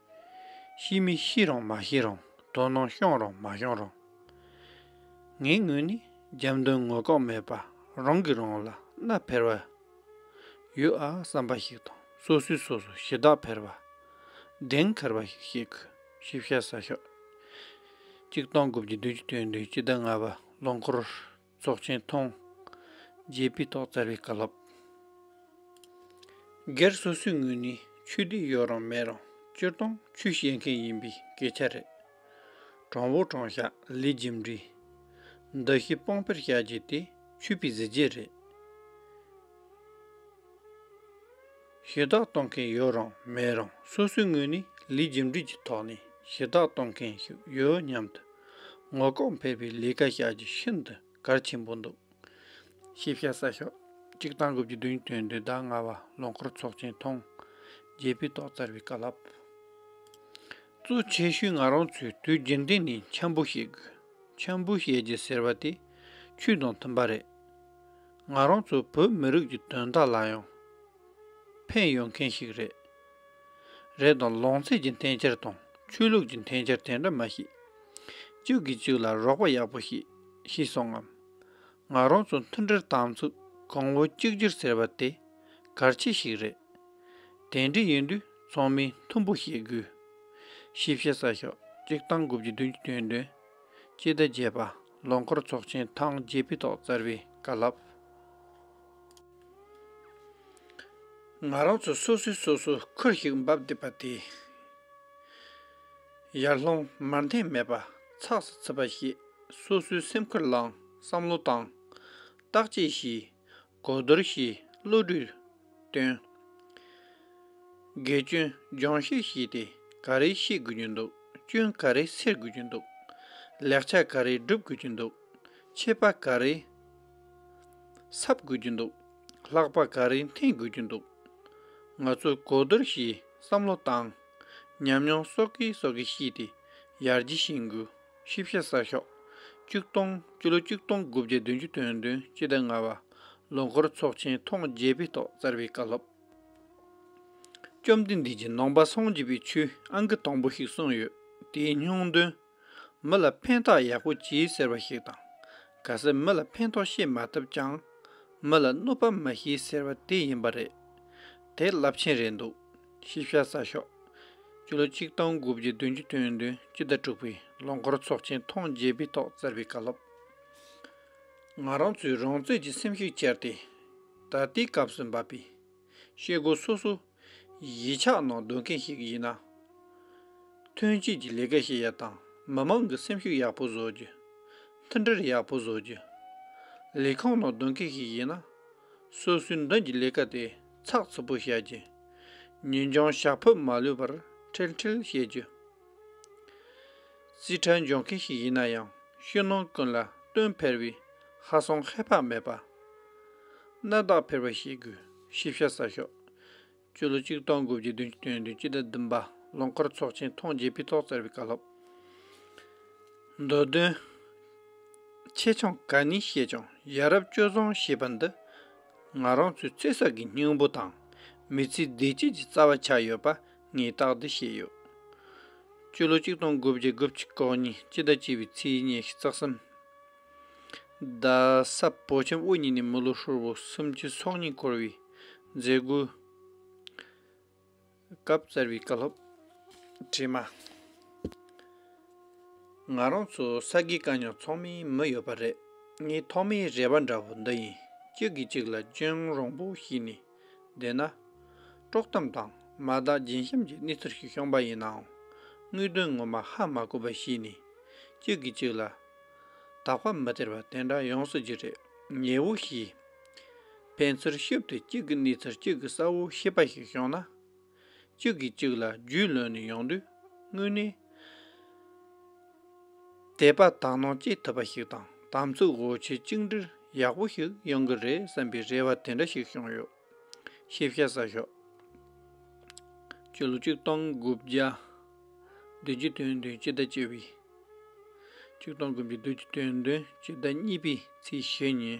ཤེས་མི་ཤེས་རུང་མ་ཤེས་རུང་དོ་སྣང་བྱུང་རུང་མ་བྱུང་རུང་། ངའི་ངོས་ནས་རྒྱབ་མདུན་ངོ་ལྐོག་མེད་པ་རང་གིས་རང་ལ་སྣ་འཕེར་བ་ཡོད་ཨ་བསམ་པ་ཞིག་དང་སོ་སོས་སོ་སོ་ཞེ་དྲག་འཕེར་བ་གདེང་འཁེལ་བ་ཞིག་བྱེད་དགོས། ཤེས་བྱ་གསལ་ཤོག་གཅིག་སྟོང་དགུ་བརྒྱ་བདུན་ཅུ་དོན་བདུན་སྤྱི་ཟླ་ལྔ་པ་ལོ་འཁོར་ཚོགས་ཆེན་ཐེངས་བརྒྱད་པའི་ཐོག་བསྩལ་བའི་བཀའ་སློབ། སྒེར་སོ་སོའི་ངོས་ནས་ཆོས་དད་ཡོད་རུང་མེད་རུང་སྤྱིར་བཏང་ཆོས་བཤད་མཁན་ཡིན་པའི་སྐད་ཆ་རེད། དྲང་པོ་དྲང་བཞག་ལས་རྒྱུ་འབྲས། འདུ་ཤེས་སྤང་སྤེལ་བྱ་རྒྱུ་དེ་ཆོས་པའི་གཟི་བརྗིད་རེད། ཞུ་དག་གཏོང་མཁན་ཡོད་རུང་མེད་རུང་སོ་སོའི་ངོས་ནས་ལས་རྒྱུ་འབྲས་ཀྱི་ཐོག་ནས་ཞུ་དག་གཏོང་མཁན་ཞིག་ཡོད་སྙམ་དུ་ངོ་ལྐོག་འཕེར་བའི་ལས་ཀ་བྱ་རྒྱུ་ཤིན་ཏུ་གལ་ཆེན་པོ་འདུག་ཤེས་བྱ་གསལ་ཤོག་གཅིག་སྟོང་དགུ་བརྒྱ་བདུན་ཅུ་དོན་བདུན་ཟླ་ལྔ་པ་ལོ་འཁོར་ཚོགས་ཆེན་ཐེངས་ བརྗེ་པོའི་ཐོག་བཙལ་བའི་བཀའ་སློབ། གཙོ་ཆེ་ཤོས་ང་རང་ཚོས་དུས་རྒྱུན་ལྡན་ནས་འཆམ་པོ་བྱེད་དགོས། འཆམ་པོ་བྱེད་རྒྱུ་ཟེར་བ་དེ་ཆོས་དང་མཐུན་པ་རེད། ང་རང་ཚོ་བོད་མི་རིགས་ཀྱི་དོན་དག་ལ་ཡང་ཕན་ཡོད་མཁན་ཞིག་རེད། རེད་དང་། ལོངས་སྤྱོད་ཀྱི་འཐེན་འཁྱེར་དང་ཆོས་ལུགས་ཀྱི་འཐེན་འཁྱེར་དེ་འདྲ་མ་བྱེད། གཅིག་གིས་གཅིག་ལ་རོགས་པ་ཡག་པོ་བྱེད། ཤེས་སོང་ངམ། ང་རང་ཚོ་མཐུན་སྒྲིལ་དམ་ཚིག་གོང་བུ་གཅིག་གྱུར་ཟེར་བ་དེ་གལ་ཆེ་ཞིག་རེད། དེ་འདྲ་ཡིན་དུས་ཚང་མས་མཐུན་པོ་བྱེད་དགོས། ཞིབ་བཤེར་གསལ་བཤད། གཅིག་སྟོང་དགུ་བརྒྱ་བདུན་ཅུ་དོན་བདུན། སྤྱི་ཟླ་བརྒྱད་པ། ལོ་འཁོར་ཚོགས་ཆེན་ཐེངས་བརྒྱད་པའི་ཐོག་བཙལ་བའི་བཀའ་སློབ། ང་རང་ཚོ་སོ་སོས་སོ་སོའི་ཁུར་ཞིག་འབབ་བསྡད་པ་དེ། ཡར་ལྷུང་མར་འཐེན་མེད་པ་ཚགས་སུ་ཚུད་པ་ཞིག་སོ་སོའི་སེམས་ཁུར་བླངས། བསམ་བློ་བཏང་། བརྟག་དཔྱད་བྱས། གོ་བསྡུར་བྱས། བློ་གྲོས་བཏོན། དགེ་སྐྱོན་སྦྱོང་བཤད་བྱས་ཏེ་ག་རེ་ཤེས་དགོས་ཀྱི་འདུག་སྐྱོན་ག་རེ་སེལ་དགོས་ཀྱི་འདུག་ལེགས་ཆ་ག་རེ་སྒྲུབ་དགོས་ཀྱི་འདུག་ཆད་པ་ག་རེ་སེལ་དགོས་ཀྱི་འདུག་ལྷག་པ་ག་རེ་འཐེན་དགོས་ཀྱི་འདུག་ང་ཚོས་གོ་བསྡུར་བྱས། བསམ་བློ་བཏང་། ཉམས་མྱོང་གསོག་གི་གསོག་གི་བྱས་ཏེ་ཡར་རྒྱས་ཕྱིན་དགོས། ཞིབ་བཤེར་གསལ་བཤད། གཅིག་སྟོང་། སྤྱི་ལོ་གཅིག་སྟོང་དགུ་བརྒྱ་བདུན་ཅུ་དོན་བདུན། སྤྱི་ཟླ་ལྔ་པ། ལོ་འཁོར་ཚོགས་ཆེན་ཐེངས་བརྒྱད་པའི་ཐོག་བཙལ་བའི་བཀའ་སློབ། བཅོམ་ལྡན་འདས་ཀྱིས་ནང་པ་སངས་རྒྱས་པའི་ཆོས་ཨང་ཀི་དང་པོ་ཞིག་གསུངས་ཡོད། དེའི་སྙིང་དོན། མི་ལ་ཕན་ཐོགས་ཡག་པོ་བྱེད་ཟེར་བ་ཞིག་དང་། གལ་སྲིད་མི་ལ་ཕན་ཐོགས་བྱེད་མ་ཐུབ་ཀྱང་། མི་ལ་གནོད་པ་མི་བྱེད་ཟེར་བ་དེ་ཡིན་པ་རེད། དེ་རླབས་ཆེན་རེད་འདུག་ཞིབ་བཤེར་གསལ་བཤད། སྤྱི་ལོ་གཅིག་སྟོང་དགུ་བརྒྱ་བདུན་ཅུ་དོན་བདུན། སྤྱི་ཟླ་དྲུག་པའི་ལོ་འཁོར་ཚོགས་ཆེན་ཐེངས་བརྒྱད་པའི་ཐོག་བཙལ་བའི་བཀའ་སློབ། ང་རང་ཚོས་རང་བཙན་གྱི་སེམས་ཤུགས་བསྐྱར་ཏེ། ད་ལྟའི་སྐབས་སུ་འབབ་པའི་བྱེད་སྒོ་སོ་སོ་གཞིས་ཆགས་ནང་སྡོད་མཁན་ཞིག་ཡིན་ན། ཐོན་སྐྱེད་ཀྱི་ལས་ཀ་བྱེད་ཡ་དང་མི་མང་གི་སེམས་ཤུགས་ཡག་པོ་བཟོ་རྒྱུ། མཐུན་སྒྲིལ་ཡག་པོ་བཟོ་རྒྱུ། ལས་ཁུངས་ནང་སྡོད་མཁན་ཞིག་ཡིན་ན། སོ་སོའི་མདུན་གྱི་ལས་ཀ་དེ་ཚགས་ཚུད་པོ་བྱ་རྒྱུ། ཉིན་རྒྱང་ཞག་ཕོད་མ་ལུས་པར་ཁྲིལ་ཁྲིལ་བྱེད་རྒྱུ། རྩིས་ཁྲ་འཇོག་མཁན་ཞིག་ཡིན་ན་ཡང་ཕྱི་ནང་ཀུན་ལ་སྟོན་འཕེར་བའི་ཧ་སང་ཧེ་བག་མེད་པ། སྣ་བདག་འཕེར་བ་བྱེད་དགོས། ཞིབ་བཤེར་གསལ་བཤད། སྤྱི་ལོ་གཅིག་སྟོང་དགུ་བརྒྱ་བདུན་ཅུ་དོན་བདུན། སྤྱི་ཟླ་བདུན་པ། ལོ་འཁོར་ཚོགས་ཆེན་ཐེངས་བརྒྱད་པའི་ཐོག་བཙལ་བའི་བཀའ་སློབ། མདོ་དོན། ཆེ་ཆུང་ག་ནས་བཤད་ཀྱང་ཡ་རབས་སྤྱོད་བཟང་ཞེས་པ་འདི། ང་རང་ཚོའི་ཚེ་སྲོག་གི་སྙིང་པོ་དང་མི་ཚེའི་བདེ་སྐྱིད་ཀྱི་རྩ་བ་ཆགས་ཡོད་པ་ངས་རྟག་ཏུ་བཤད་ཡོད། སྤྱི་ལོ་གཅིག་སྟོང་དགུ་བརྒྱ་དགུ་བཅུ་གོ་གཉིས། སྤྱི་ཟླ་བཅུ་པའི་ཚེས་ཉི་ཤུ་རྩ་གསུམ། རྡ་ས་བོད་ཁྱིམ་དབུ་བརྙེས་ནས་མི་ལོ་ཧྲིལ་པོ་སུམ་ཅུ་སོ་གཉིས་འཁོར་བའི་མཛད་སྒོའི་སྐབས་བཙལ་བའི་བཀའ་སློབ། དྲི་མ། ང་རང་ཚོ་ས་དགེ་བཀའ་རྙིང་ཚང་མའི་མི་ཡོད་པ་རེད། ངའི་ཐོག་མའི་རེ་བ་འདྲ་བོ་འདི་ཡིན། གཅིག་གིས་གཅིག་ལ་རྒྱུན་རིང་པོ་བྱས་ནས་བསྡད་ན། དཀྲོག་གཏམ་དང་མ་དག་རྒྱུན་གཤམ་གྱི་གནས་ཚུལ་ཞིག་བྱུང་པ་ཡིན་ནའང་། དངོས་དོན་ངོ་མ་ཧ་མ་གོ་བ་བྱས་ནས་གཅིག་གིས་གཅིག་ལ་དག་པ་མི་སྟེར་བ་དེ་འདྲ་ཡོང་སྲིད་ཀྱི་རེད། ཉེ་བོ་ཞིག་ཕན་ཚུན་ཞིབ་ཏུ་གཅིག་གི་གནས་ཚུལ་གཅིག་གིས་གསལ་བོ་ཤེས་པ་ཞིག་བྱུང་ན། གཅིག་གིས་གཅིག་ལ་རྒྱུས་ལོན་ནས་ཡོང་དུས་དངོས་གནས་དད་པ་དག་སྣང་སྐྱེ་ཐུབ་པ་ཞིག་དང་དམ་ཚིག་བོ་ཆེ་གཅིག་སྒྲིལ་ཡག་པོ་ཞིག་ཡོང་གི་རེད་བསམ་པའི་རེ་བ་དེ་འདྲ་ཞིག་བྱུང་ཡོད། ཞིབ་བཤེར་གསལ་བཤད། སྤྱི་ལོ་གཅིག་སྟོང་དགུ་བརྒྱ་བདུན་ཅུ་དོན་བདུན། སྤྱི་ཟླ་བཅུ་པའི། གཅིག་སྟོང་དགུ་བརྒྱ་བདུན་ཅུ་དོན་བདུན། སྤྱི་ཟླ་གཉིས་པའི་ཚེས་བཞི་ཉིན་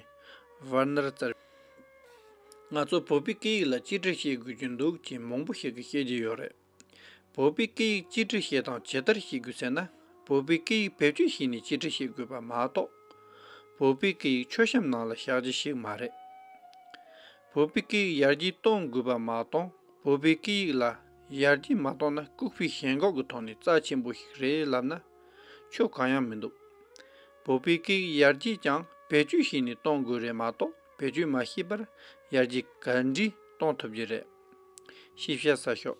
ཝར་ནར་བཙལ། ང་ཚོ་བོད་པའི་སྐད་ཡིག་ལ་གཅེས་སྤྲས་བྱེད་དགོས་ཀྱི་འདུག་ཅེས་མང་པོ་ཞིག་གིས་བཤད་ཀྱི་ཡོད་རེད། བོད་པའི་སྐད་ཡིག་གཅེས་སྤྲས་བྱེད་སྟངས་ཇི་ལྟར་བྱེད་དགོས་ཟེར་ན། བོད་པའི་སྐད་ཡིག་བེད་སྤྱོད་བྱས་ནས་གཅེས་སྤྲས་བྱེད་དགོས་པ་མ་གཏོགས། བོད་པའི་སྐད་ཡིག་མཆོད་བཤམས་ནང་ལ་བཞག་རྒྱུ་ཞིག་མ་རེད། བོད་པའི་སྐད་ཡིག་ཡར་རྒྱས་གཏོང་དགོས་པ་མ་གཏོགས། བོད་པའི་སྐད་ཡིག་ལ་ཡར་རྒྱས་མ་གཏོང་ན་ལྐུགས་པའི་ཞེན་ཁོག་གི་ཐོག་ནས་རྩ་ཆེན་པོ་ཞིག་རེད་ལབ་ན་ཆོ་ག་ཡང་མི་འདུག་བོད་པའི་སྐད་ཡིག་ཡར་རྒྱས་ཀྱང་བེད་སྤྱོད་བྱས་ནས་གཏོང་དགོས་རེད་མ་གཏོགས། བེད་སྤྱོད་མ་བྱས་པར་ཡར་རྒྱས་ག་འདྲས་གཏོང་ཐུབ་ཀྱི་རེད། ཞིབ་བཤེར་གསལ་བཤད།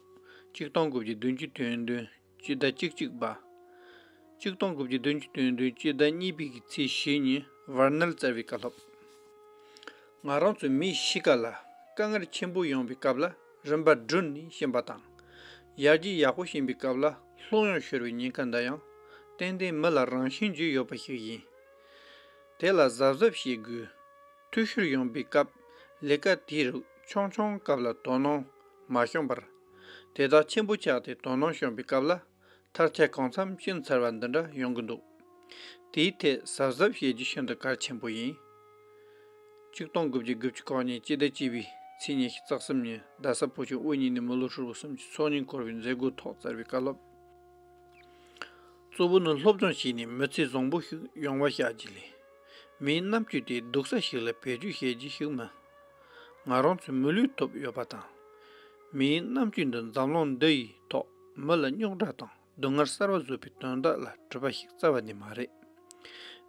གཅིག་སྟོང་དགུ་བརྒྱ་བདུན་ཅུ་དོན་བདུན། སྤྱི་ཟླ་བཅུ་གཅིག་པ། གཅིག་སྟོང་དགུ་བརྒྱ་བདུན་ཅུ་དོན་བདུན། སྤྱི་ཟླ་གཉིས་པའི་གི་ཚེས་བཞི་ཉིན་ཝར་ནར་བཙལ་བའི་བཀའ་སློབ། ང་རང་ཚོའི་མིའི་གཤིས་ཀ་ལ་དཀའ་ངལ་ཆེན་པོ་ཡོང་བའི་སྐབས་ལ་རིམ་པ་བསྒྲུབས་ནས་ཕྱིན་པ་དང་། ཡར་རྒྱས་ཡག་པོ་ཕྱིན་པའི་སྐབས་ལ་ལྷོད་ཡངས་ཤོར་བའི་ཉེན་ཁ་འདི་ཡང་ཏན་ཏན་མི་ལ་རང་བཞིན་གྱིས་ཡོད་པ་ཞིག་ཡིན། དེ་ལ་གཟབ་གཟབ་བྱེད་དགོས། འཐུས་ཤོར་ཡོང་པའི་སྐབས་ལས་ཀ་དེའི་རིགས་ཆུང་ཆུང་སྐབས་ལ་དོ་སྣང་མ་བྱུང་བར། དེ་དག་ཆེན་པོ་ཆགས་ཏེ་དོ་སྣང་བྱུང་བའི་སྐབས་ལ། མཐར་ཆ་གང་འཚམ་ཤི་ཚར་བ་འདི་འདྲ་ཡོང་གི་འདུག་དེའི་ཐད་གཟབ་གཟབ་བྱེད་རྒྱུ་ཤིན་ཏུ་གལ་ཆེན་པོ་ཡིན། ཆིག་སྟོང་དགུ་བརྒྱ་དགུ་བཅུ་གོ་གཉིས་སྤྱི་ཟླ་བཅུ་པའི་ཚེས་ཉི་ཤུ་རྩ་གསུམ་ཉིན་རྡ་ས་བོད་ཁྱིམ་དབུ་བརྙེས་ནས་མི་ལོ་ཧྲིལ་པོ་སུམ་ཅུ་སོ་གཉིས་འཁོར་བའི་མཛད་སྒོའི་ཐོག་བསྩལ་བའི་བཀའ་སློབ། གཙོ་བོ་ནི་སློབ་སྦྱོང་བྱས་ནས་མི་ཚེ་བཟང་པོ་ཞིག་ཡོང་བ་བྱ་རྒྱུ་ལས། མིའི་རྣམ་དཔྱོད་དེ་སྡུག་ས་ཞིག་ལ་བེད་སྤྱོད་བྱེད་རྒྱུ་ཞིག་མིན། ང་རང་ཚོས་མི་ལུས་ཐོབ་ཡོད་པ་དང་། མིའི་རྣམ་དཔྱོད་འདི་འཛམ་གླིང་འདི་ཡི་ཐོག་མི་ལ་རྙོག་དྲ་དང་སྡུག་བསྔལ་གསར་བ་བཟོ་བའི་དོན་དག་ལ་གྲུབ་པ་ཞིག་རྩ་བ་ནས་མ་རེད།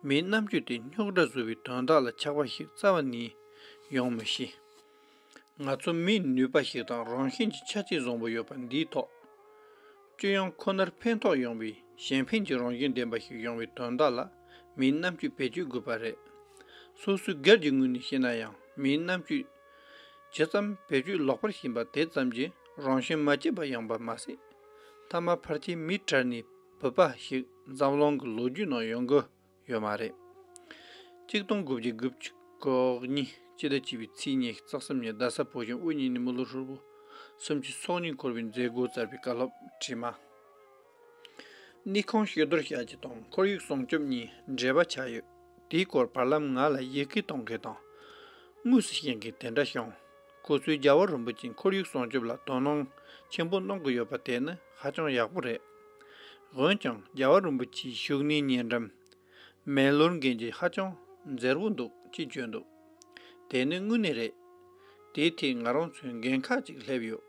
མིའི་རྣམ་དཔྱོད་དེ་རྙོག་དྲ་བཟོ་བའི་དོན་དག་ལ་ཆགས་པ་ཞིག་རྩ་བ་ནས་ཡོང་མི་ཤེས། ང་ཚོ་མིའི་ནུས་པ་ཞིག་དང་རང་བཞིན་གྱི་ཆ་རྐྱེན་བཟང་པོ་ཡོད་པ་འདིའི་ཐོག་སྤྱི་ཡོངས་ཁོ་ནར་ཕན་ཐོགས་ཡོང་བའི་གཞན་ཕན་གྱི་རང་བཞིན་ལྡན་པ་ཞིག་ཡོང་བའི་དོན་དག་ལ་མིའི་རྣམ་དཔྱོད་བེད་སྤྱོད་དགོས་པ་རེད། སོ་སོའི་སྒེར་གྱི་ངོས་ནས་བཤད་ན་ཡང་མིའི་རྣམ་དཔྱོད་ཇི་ཙམ་བེད་སྤྱོད་ལོག་པར་ཕྱིན་པ་དེ་ཙམ་གྱིས་རང་བཞིན་མ་སྐྱིད་པ་ཡོང་པ་མ་ཟད། མཐའ་མ་ཕལ་ཆེར་མིའི་གྲལ་ནས་བུད་པ་ཞིག་འཛམ་གླིང་གི་ལོ་རྒྱུས་ནང་ཡོང་གི་ཡོད་མ་རེད། ཆིག་སྟོང་དགུ་བརྒྱ་དགུ་བཅུ་གོ་གཉིས་སྤྱི་ཟླ་བཅུ་པའི་ཚེས་ཉི་ཤུ་རྩ་གསུམ་ཉིན་རྡ་ས་བོད་ཁྱིམ་དབུ་བརྙེས་ནས་མི་ལོ་ཧྲིལ་པོ་སུམ་ཅུ་སོ་གཉིས་འཁོར་བའི་མཛད་སྒོ་བསྩལ་བའི་བཀའ་སློབ་བྲིས་མ། ནུས་ཁུངས་ཕྱིར་བསྡུ་བྱ་རྒྱུ་དང་ཁོར་ཡུག་སྲུང་སྐྱོབ་གཉིས་འབྲེལ་བ་ཆགས་ཡོད། དེའི་སྐོར་བར་ལམ་ང་ལ་ཡི་གེ་གཏོང་མཁན་དང་། དངོས་སུ་ཤེས་མཁན་དེ་འདྲ་བྱུང་། ཁོ་ཚོས་རྒྱལ་བ་རིན་པོ་ཆེས་ཁོར་ཡུག་སྲུང་སྐྱོབ་ལ་དོ་སྣང་ཆེན་པོ་གནང་གི་ཡོད་པ་དེ་ནི་ཧ་ཅང་ཡག་པོ་རེད། འོན་ཀྱང་རྒྱལ་བ་རིན་པོ་ཆེའི་བཞུགས་གནས་ཉེ་འགྲམ་མེ་ལོར་འགན་གྱི་ཧ་ཅང་མཛེས་པོ་འདུག་ཅེས་བརྗོད་འདུག་དེ་ནི་དངོས་གནས་རེད། དེའི་ཐད་ང་རང་ཚོས་འགན་ཁག་ཅིག་སླེབས་ཡོད།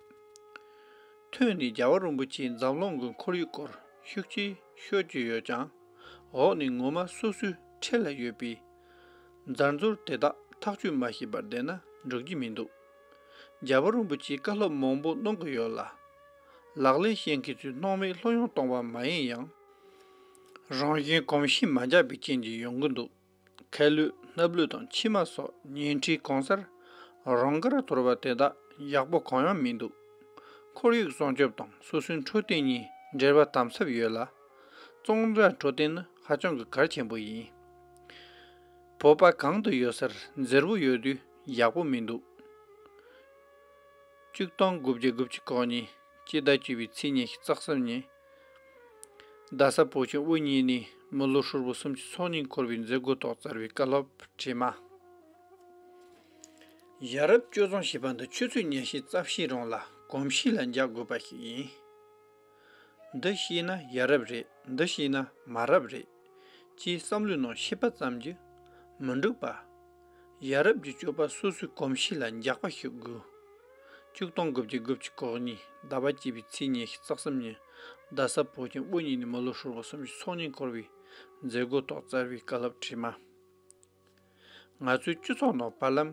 ཐོན་ནས་རྒྱལ་བ་རིན་པོ་ཆེས་འཛམ་གླིང་གི་ཁོར་ཡུག་སྐོར་ཤུགས་ཆེ་ཤོད་ཀྱི་ཡོད་ཀྱང་། འོག་ནས་ངོ་མ་སོ་སོའི་འཁྲིས་ལ་ཡོད་པའི་རྫས་འགྱུར་དེ་དག་ཐག་གཅོད་མ་བྱས་པར་བསྡད་ན་འགྲིག་རྒྱུ་མི་འདུག་རྒྱལ་བ་རིན་པོ་ཆེས་བཀའ་སློབ་མང་པོ་གནང་གི་ཡོད་ལ། ལག་ལེན་བྱེད་མཁན་ཚོས་སྣང་མེད་ལྷོད་ཡངས་གཏོང་བ་མ་ཡིན་ཡང་། རང་བཞིན་གོམས་གཤིས་མ་འཇགས་པའི་རྐྱེན་གྱིས་ཡོང་གི་འདུག་ཁ་ལུད་སྣབས་ལུད་དང་མཆིལ་མ་སོགས་ཉལ་ཁྲིའི་གང་སར་རང་དགར་འཐོར་བ་དེ་དག་ཡག་པོ་གང་ཡང་མི་འདུག་ཁོར་ཡུག་སྲུང་སྐྱོབ་དང་སོ་སོའི་འཕྲོད་བསྟེན་གཉིས་འབྲེལ་བ་དམ་ཟབ་ཡོད་ལ། གཙང་སྦྲ་འཕྲོད་བསྟེན་ནི་ཧ་ཅང་གི་གལ་ཆེན་པོ་ཡིན། བོད་པ་གང་དུ་ཡོད་སར་མཛེས་པོ་ཡོད་དུས་ཡག་པོ་མི་འདུག་ཆིག་སྟོང་དགུ་བརྒྱ་དགུ་བཅུ་གོ་གཉིས་སྤྱི་ཟླ་བཅུ་པའི་ཚེས་ཉི་ཤུ་རྩ་གསུམ་ཉིན། རྡ་ས་བོད་ཁྱིམ་དབུ་བརྙེས་ནས་མི་ལོ་ཧྲིལ་པོ་སུམ་ཅུ་སོ་གཉིས་འཁོར་བའི་མཛད་སྒོའི་ཐོག་བསྩལ་བའི་བཀའ་སློབ་བྲིས་མ། ཡ་རབས་སྤྱོད་བཟང་ཞེས་པ་འདི་ཆུ་ཚོད་ཉི་ཤུ་རྩ་བཞིའི་རིང་ལ་གོམས་གཤིས་ལ་འཇགས་དགོས་པ་ཞིག་ཡིན། འདི་ཤེས་ན་ཡ་རབས་རེད། འདི་ཤེས་ན་མ་རབས་རེད། ཅེས་བསམ་བློའི་ནང་ཤེས་པ་ཙམ་གྱིས་མི་འགྲིག་པ། ཡ་རབས་ཀྱི་སྤྱོད་པ་སོ་སོའི་གོམས་གཤིས་ལ་འཇགས་པ་ཞིག་དགོས། ཆིག་སྟོང་དགུ་བརྒྱ་དགུ་བཅུ་གོ་གཉིས་ཟླ་བ་བཅུ་པའི་ཚེས་ཉི་ཤུ་རྩ་གསུམ་ཉིན་རྡ་ས་བོད་ཁྱིམ་དབུ་བརྙེས་ནས་མི་ལོ་ཧྲིལ་པོ་སུམ་ཅུ་སོ་གཉིས་འཁོར་བའི་མཛད་སྒོའི་ཐོག་བསྩལ་བའི་བཀའ་སློབ་བྲིས་མ། ང་ཚོའི་སྤྱི་ཚོགས་ནང་བར་ལམ་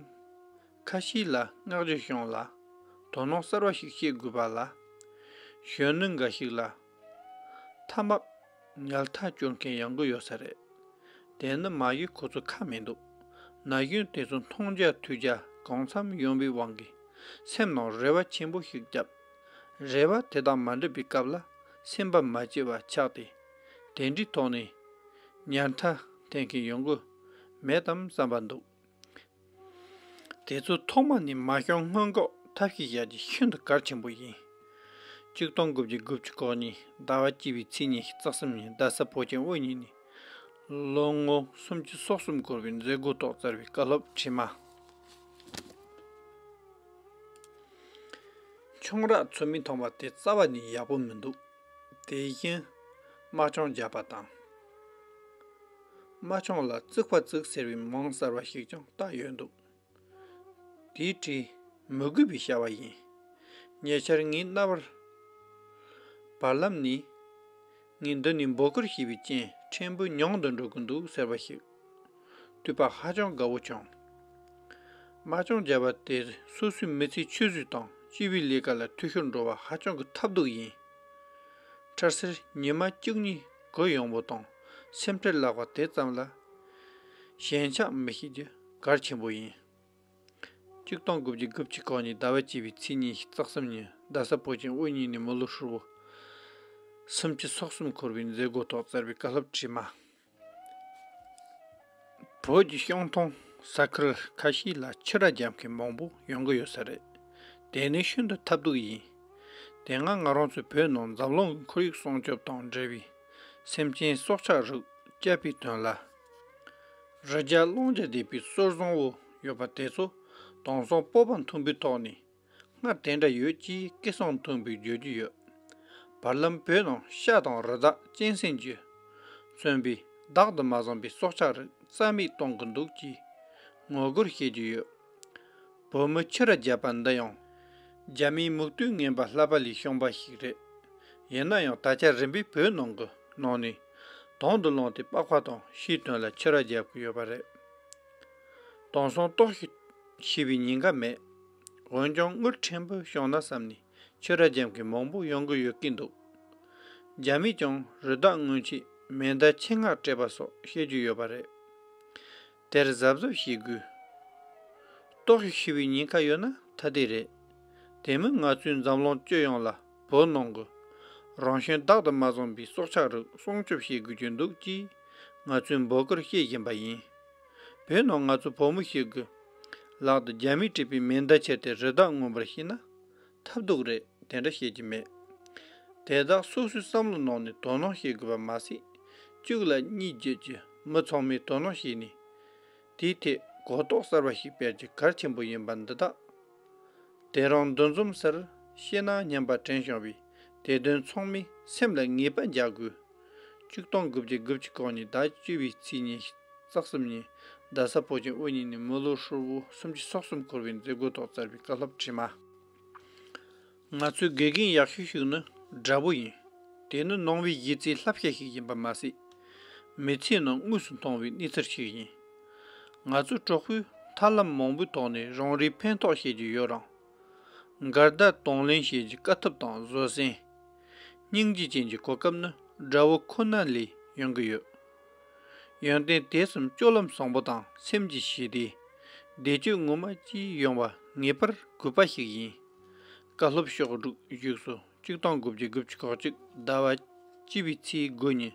ཁ་ཤས་ལ་བསྔགས་བརྗོད་བྱུང་ལ། དོ་སྣང་གསར་བ་ཞིག་བྱེད་དགོས་པ་ལ། གཞོན་ནུ་འགའ་ཞིག་ལ་ཐ་མག་ཉལ་ཐ་སྐྱོར་མཁན་ཡོང་གི་ཡོད་ས་རེད། དེ་ནི་མ་གཞི་ཁོ་ཚོ་ཁ་མི་འདུག་ན་གཞོན་དེ་ཚོ་མཐོང་རྒྱ་ཐོས་རྒྱ་གང་འཚམ་ཡོང་བའི་དབང་གིས་སེམས་ནང་རེ་བ་ཆེན་པོ་ཞིག་བརྒྱབ། རེ་བ་དེ་དག་མ་འགྲུབ་པའི་སྐབས་ལ་སེམས་པ་མ་སྐྱིད་པ་ཆགས་ཏེ། དེ་འདྲའི་ཐོག་ནས་ཉལ་ཐ་འཐེན་མཁན་ཡོང་གི་མེད་དམ་བསམ་པ་འདུག་དེ་ཚོ་ཐོག་མ་ནས་མ་བྱུང་སྔོན་འགོག་ཐབས་ཤེས་བྱ་རྒྱུ་ཤིན་ཏུ་གལ་ཆེན་པོ་ཡིན། ཆིག་སྟོང་དགུ་བརྒྱ་དགུ་བཅུ་གོ་གཉིས་ཟླ་བ་བཅུ་པའི་ཚེས་ཉི་ཤུ་རྩ་གསུམ་ཉིན་རྡ་ས་བོད་ཁྱིམ་དབུ་བརྙེས་ནས་ལོ་ངོ་སུམ་ཅུ་སོ་གསུམ་འཁོར་བའི་མཛད་སྒོའི་ཐོག་བསྩལ་བའི་བཀའ་སློབ་བྲིས་མ། ཆང་རག་ཚོད་མེད་འཐུང་བ་དེ་རྩ་བ་ནས་ཡག་པོ་མི་འདུག་དེ་བཞིན་དམར་ཆང་བརྒྱབ་པ་དང་། དམར་ཆང་ལ་བཙུགས་པ་བཙུགས་ཟེར་བའི་མིང་གསར་བ་ཞིག་ཀྱང་བཏགས་ཡོད་འདུག་དེའི་གྲས་མི་དགོས་པའི་བྱ་བ་ཡིན། ཉེ་ཆར་ངའི་རྣ་བར་བར་ལམ་ནས། ངས་འདི་ནས་འབོད་སྐུལ་བྱས་པའི་རྐྱེན་ཕྲན་བུ་ཉུང་དུ་འགྲོ་གི་འདུག་ཟེར་བ་ཞིག་ཐོས་པ་ཧ་ཅང་དགའ་བོ་བྱུང་། དམར་ཆང་བརྒྱབ་པ་དེ་སོ་སོའི་མི་ཚེའི་ཆུད་ཟོས་དང་སྤྱི་པའི་ལས་ཀ་ལ་འཐུས་ཤོར་འགྲོ་བ་ཧ་ཅང་གི་ཐབས་སྡུག་ཡིན། འཕྲལ་སེལ་ཉི་མ་གཅིག་གཉིས་གོ་ཡོང་བོ་དང་སེམས་ཁྲལ་ལག་པ་དེ་ཙམ་ལ་ཞེན་ཆགས་མི་བྱེད་རྒྱུ་གལ་ཆེན་པོ་ཡིན། ཆིག་སྟོང་དགུ་བརྒྱ་དགུ་བཅུ་གོ་གཉིས་ཟླ་བ་བཅུ་པའི་ཚེས་ཉི་ཤུ་རྩ་གསུམ་ཉིན་རྡ་ས་བོད་ཁྱིམ་དབུ་བརྙེས་ནས་མི་ལོ་ཧྲིལ་པོ་སུམ་ཅུ་སོ་གསུམ་འཁོར་བའི་མཛད་སྒོའི་ཐོག་བསྩལ་བའི་བཀའ་སློབ་བྲིས་མ། བོད་ཀྱི་ཤང་སྟོང་ས་ཁུལ་ཁ་ཤས་ལ་ཕྱུ་ར་རྒྱག་མཁན་མང་པོ་ཡོང་གི་ཡོད་ས་རེད། དེ་ནི་ཤིན་ཏུ་ཐབས་སྡུག་ཡིན། དེ་སྔ་ང་རང་ཚོའི་བོད་ནང་འཛམ་གླིང་གི་ཁོར་ཡུག་སྲུང་སྐྱོབ་དང་འབྲེལ་བའི་སེམས་ཅན་སྲོག་ཆགས་རིགས་བསྐྱབ་པའི་དོན་ལ། རི་རྒྱལ་གླང་རྒྱལ་ལྡན་པའི་སྲོལ་བཟང་བོ་ཡོད་པ་དེ་ཚོ་དེང་སང་སྤོབས་པ་མཐོན་པོའི་ཐོག་ནས། སྔར་དེ་འདྲ་ཡོད་ཅེས་སྐད་གསང་མཐོན་པོས་བརྗོད་ཀྱི་ཡོད། བར་ལམ་བོད་ནང་བྱ་དང་རི་དྭགས་གཅན་གཟན་གྱིས་མཚོན་པའི་བདག་ཏུ་མ་བཟུང་པའི་སྲོག་ཆགས་རིགས་རྩ་མེད་གཏོང་གི་འདུག་ཅེས་ངོ་རྒོལ་བྱེད་ཀྱི་ཡོད། བོད་མི་ཕྱིར་ར་བརྒྱབ་པ་འདི་ཡང་རྒྱ་མིའི་མིག་ལྟོས་ངན་པ་ལྷག་པ་ལས་བྱུང་བ་ཞིག་རེད། ཡིན་ན་ཡང་ད་ཆ་རིམ་པས་བོད་ནང་གི་ནང་ནས་དོན་དུ་བླངས་ཏེ་པགས་པ་དང་ཕྱིའི་དོན་ལ་ཕྱིར་ར་བརྒྱབ་ཀྱི་ཡོད་པ་རེད། དེང་སང་ལྟོགས་ཤི་ཤི་བའི་ཉེན་ཁ་མེད། འོན་ཀྱང་དངུལ་ཕྲན་བུ་བྱུང་ན་བསམ་ནས་ཕྱིར་ར་རྒྱབ་མཁན་མང་པོ་ཡོང་གི་ཡོད་ཀྱི་འདུག་རྒྱ་མིས་ཀྱང་རི་དྭགས་རྔོན་ཆེད་མེ་མདའ་ཆེད་མངགས་སྤྲད་པ་སོགས་བྱེད་ཀྱི་ཡོད་པ་རེད། དེར་གཟབ་གཟབ་བྱེད་དགོས། ལྟོགས་ཤི་ཤི་བའི་ཉེན་ཁ་ཡོད་ན་ཐ་དད་རེད། དེ་མིན་ང་ཚོའི་འཛམ་གླིང་སྤྱི་ཡོངས་ལ་བོད་ནང་གི་རང་བཞིན་བདག་ཏུ་མ་བཟུང་པའི་སྲོག་ཆགས་རིགས་སྲུང་སྐྱོབ་བྱེད་དགོས་ཀྱི་འདུག་ཅེས་ང་ཚོས་འབོད་སྐུལ་བྱེད་བཞིན་པ་ཡིན། བོད་ནང་ང་ཚོ་བོད་མི་ཞིག་གི་ལག་ཏུ་རྒྱ་མིས་སྤྲད་པའི་མེ་མདའ་ཁྱེར་ཏེ་རི་དྭགས་རྔོན་པར་བྱས་ན་ཐབས་སྡུག་རེད། དེ་འདྲ་བྱེད་ཀྱི་མེད། དེ་དག་སོ་སོའི་བསམ་བློ་ནང་ནས་དོ་སྣང་བྱེད་དགོས་པ་མ་ཟད། གཅིག་ལ་གཉིས་བརྒྱུད་ཀྱི་མི་ཚང་མས་དོ་སྣང་བྱས་ནས། དེའི་ཐད་གོ་རྟོགས་གསར་པ་ཞིག་སྤེལ་རྒྱུ་གལ་ཆེན་པོ་ཡིན་པ་འདི་དག་དེ་རིང་འདུ་འཛོམས་སར་ཤེས་ན་སྙམ་པ་དྲན་བྱུང་བས། དེ་དོན་ཚང་མས་སེམས་ལ་ངེས་པ་འཇགས་དགོས། ཆིག་སྟོང་དགུ་བརྒྱ་དགུ་བཅུ་གོ་གཉིས་ཟླ་བཅུ་པའི་ཚེས་ཉི་ཤུ་རྩ་གསུམ་ཉིན་རྡ་ས་ཕོ་བྲང་དབུ་བརྙེས་ནས་མི་ལོ་ཧྲིལ་བོ་སུམ་ཅུ་སོ་གསུམ་འཁོར་བའི་མཛད་སྒོའི་ཐོག་བསྩལ་བའི་བཀའ་སློབ་དྲི་མ། ང་ཚོའི་དགེ་རྒན་ཡག་ཤོས་ཤིག་ནི་དགྲ་བོ་ཡིན། དེ་ནི་ནང་པའི་གཞི་རྩའི་བསླབ་བྱ་ཞིག་ཡིན་པ་མ་ཟད། མི་ཚེའི་ནང་དངོས་སུ་མཐོང་བའི་གནས་ཚུལ་ཞིག་ཡིན། ང་ཚོའི་གྲོགས་པོས་ཐབས་ལམ་མང་པོའི་ཐོག་ནས་རང་རེའི་ཕན་ཐོགས་བྱེད་ཀྱི་ཡོད་རུང་། འགལ་ཟླ་གདོང་ལེན་བྱེད་རྒྱུའི་དཀའ་ཐུབ་དང་བཟོད་བསྲན། སྙིང་རྗེ་ཅན་གྱི་གོ་སྐབས་ནི་དགྲ་བོ་ཁོ་ན་ལས་ཡོང་གི་ཡོད། ཡོན་ཏན་དེ་གསུམ་སྤྱོད་ལམ་བཟང་པོ་དང་སེམས་ཀྱི་ཞི་བདེ། བདེ་སྤྱོད་ངོ་མ་བཅས་ཡོང་བ་ངེས་པར་དགོས་པ་ཞིག་ཡིན། བཀའ་སློབ་ཕྱོགས་བསྒྲིགས་བཞུགས་སུ་ཆིག་སྟོང་དགུ་བརྒྱ་དགུ་བཅུ་གོ་གཅིག་ཟླ་བ་བཅུ་པའི་ཚེས་དགུ་ཉིན།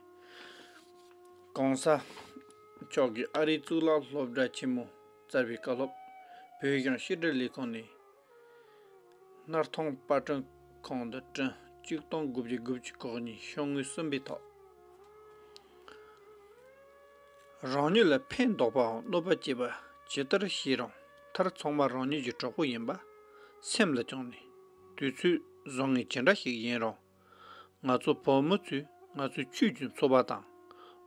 གོང་ས་མཆོག་གིས་ཨ་རིའི་གཙུག་ལག་སློབ་གྲྭ་ཆེན་མོ་བསྩལ་བའི་བཀའ་སློབ། བོད་གཞུང་ཕྱི་དྲིལ་ལས་ཁང་ནས། སྣར་ཐང་པར་སྐྲུན་ཁང་དུ་བསྐྲུན། ཆིག་སྟོང་དགུ་བརྒྱ་དགུ་བཅུ་གོ་གཉིས་ཤོག་ངོས་གསུམ་པའི་ཐོག་རང་ཉིད་ལ་ཕན་འདོགས་པའམ་གནོད་པ་བྱེད་པ་ཇི་ལྟར་བྱས་རུང་མཐར་ཚང་མ་རང་ཉིད་ཀྱི་གྲོགས་པོ་ཡིན་པ་སེམས་ལ་བཅངས་ནས། དུས་ཚོད་བཟང་ངན་ཇི་འདྲ་ཞིག་ཡིན་རུང་། ང་ཚོ་བོད་མི་ཚོས་ང་ཚོའི་ཆོས་ཀྱི་འཚོ་བ་དང་།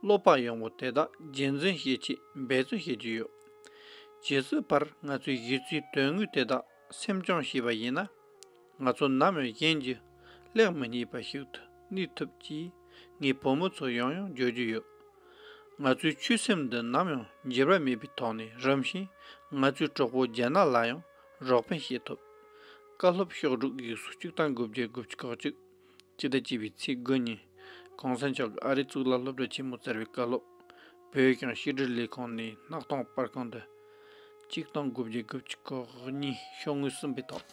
བློ་བག་ཡངས་པོ་དེ་དག་རྒྱུན་འཛིན་བྱེད་ཆེད་འབད་བརྩོན་བྱེད་ཀྱི་ཡོད། ཇི་སྲིད་བར་ང་ཚོས་གཞི་རྩའི་དོན་དངོས་དེ་དག་སེམས་སྐྱོང་བྱས་པ་ཡིན་ན། ང་ཚོ་ནམ་ཡང་གཞན་གྱིས་ལེགས་མི་རྙེད་པ་ཞིག་ཏུ་གནས་ཐུབ་ཅེས་ངས་བོད་མི་ཚོར་ཡང་ཡང་བརྗོད་ཀྱི་ཡོད། ང་ཚོའི་ཆོས་སེམས་འདི་ནམ་ཡང་འགྱུར་བ་མེད་པའི་ཐོག་ནས་རིམ་བཞིན་ང་ཚོའི་གྲོགས་པོ་རྒྱ་ནག་ལ་ཡང་རོགས་ཕན་བྱེད་ཐུབ། བཀའ་སློབ་ཕྱོགས་བསྒྲིགས་ཡིག་གཟུགས་ཆིག་སྟོང་དགུ་བརྒྱ་དགུ་བཅུ་གོ་གཅིག་སྤྱི་ཟླ་བཅུ་པའི་ཚེས་དགུ་ཉིན། གོང་ས་མཆོག་གིས་ཨ་རིའི་གཙུག་ལག་སློབ་གྲྭ་ཆེན་མོ་བསྩལ་བའི་བཀའ་སློབ། བོད་གཞུང་ཕྱི་དྲིལ་ལས་ཁང་ནས་སྣར་ཐང་པར་ཁང་དུ། ཆིག་སྟོང་དགུ་བརྒྱ་དགུ་བཅུ་གོ་གཉིས་ཤོག་ངོས་གསུམ་པའི་ཐོག་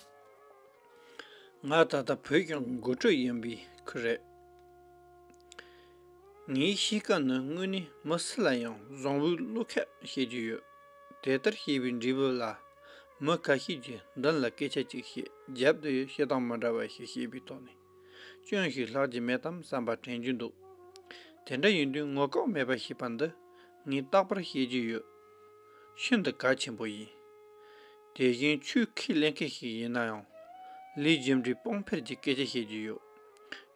ང་ད་ལྟ་བོད་གཞུང་གི་འགོ་ཁྲིད་ཡིན་པའི་ཁུལ་རེད། ངའི་གཤིས་ཀ་ནི་དངོས་གནས་མི་སུ་ལ་ཡང་བཟང་བོའི་བློ་ཁ་བྱེད་ཀྱི་ཡོད། དེ་ལྟར་བྱས་པའི་འབྲས་བུ་ལ། མི་ཁ་ཤས་ཀྱིས་མདུན་ལ་སྐད་ཆ་གཅིག་བཤད། རྒྱབ་ཏུ་ཡང་བཤད་སྟངས་མི་འདྲ་བ་ཞིག་བཤད་པའི་ཐོག་ནས། སྐྱོན་ཞིག་ལྷག་རྒྱུ་མེད་དམ་བསམ་པ་དྲན་རྒྱུ་འདུག་དེ་འདྲ་ཡིན་དུས་ངོ་ལྐོག་མེད་པ་ཞེས་པ་འདི་ངས་རྟག་པར་བཤད་ཀྱི་ཡོད། ཤིན་ཏུ་གལ་ཆེན་པོ་ཡིན། དེ་བཞིན་ཆོས་ཁས་ལེན་མཁན་ཞིག་ཡིན་ན་ཡང་། ལས་རྒྱུ་འབྲས་སྤང་འཕེར་གྱི་སྐད་ཆ་བཤད་ཀྱི་ཡོད།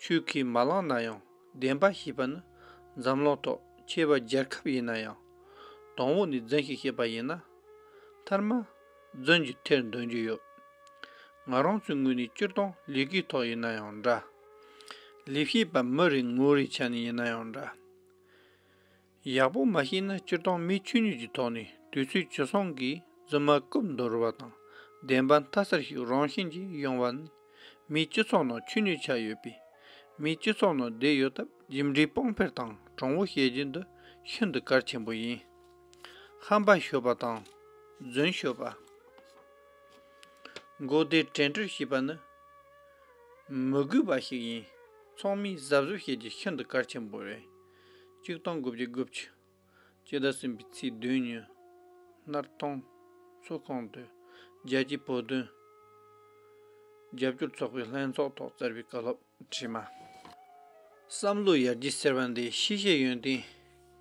ཆོས་ཁས་མ་བླངས་ན་ཡང་། བདེན་པ་ཞེས་པ་ནི་འཛམ་གླིང་ཐོག་ཆེ་བ་རྒྱལ་ཁབ་ཡིན་ན་ཡང་། དང་པོ་ནས་རྫུན་ཞིག་བཤད་པ་ཡིན་ན། མཐར་མ་རྫུན་གྱི་མཐར་འདོན་རྒྱུ་ཡོད། ང་རང་ཚོའི་ངོས་ནས་སྤྱིར་བཏང་ལས་ཀའི་ཐོག་ཡིན་ན་ཡང་འདྲ། ལས་བྱེད་པ་མི་རེ་ངོ་རེའི་ཆ་ནས་ཡིན་ན་ཡང་འདྲ། ཡག་པོ་མ་ཤེས་ན་སྤྱིར་བཏང་མིའི་ཆོས་ཉིད་ཀྱི་ཐོག་ནས་དུས་ཚོད་ཇི་སོང་གིས་རྫུན་མ་རྐུབ་འདོར་བ་དང་བདེན་པ་མཐའ་གསལ་ཞིག་རང་བཞིན་གྱིས་ཡོང་བ་ནི། མིའི་སྤྱི་ཚོགས་ནང་ཆོས་ཉིད་ཆགས་ཡོད་པས། མིའི་སྤྱི་ཚོགས་ནང་བསྡད་ཡོད་སྟབས་རྒྱུ་འབྲས་སྤང་འཕེར་དང་དྲང་བོ་བཤད་རྒྱུ་འདི་ཤིན་ཏུ་གལ་ཆེན་པོ་ཡིན། ཧམ་པ་ཤོད་པ་དང་རྫུན་ཤོད་པ། མགོ་བདེ་དྲན་འཕྲུལ་ཞེས་པ་ནི་མི་དགོས་པ་ཞིག་ཡིན། ཚང་མས་གཟབ་གཟབ་བྱེད་རྒྱུ་ཤིན་ཏུ་གལ་ཆེན་པོ་རེད། ཆིག་སྟོང་དགུ་བརྒྱ་དགུ་བཅུ། སྤྱི་ཟླ་གསུམ་པའི་ཚེས་བདུན་ཉིན། སྣར་ཐང་ཚོགས་ཁང་དུ་རྒྱལ་སྤྱིའི་བོད་དོན་ རྒྱབ་སྐྱོར་ཚོགས་པའི་ལྷན་ཚོགས་ཐོག་བསྩལ་བའི་བཀའ་སློབ་བྲིས་མ། བསམ་བློ་ཡར་རྒྱས་ཟེར་བ་འདི་ཤེས་བྱའི་ཡོན་ཏན་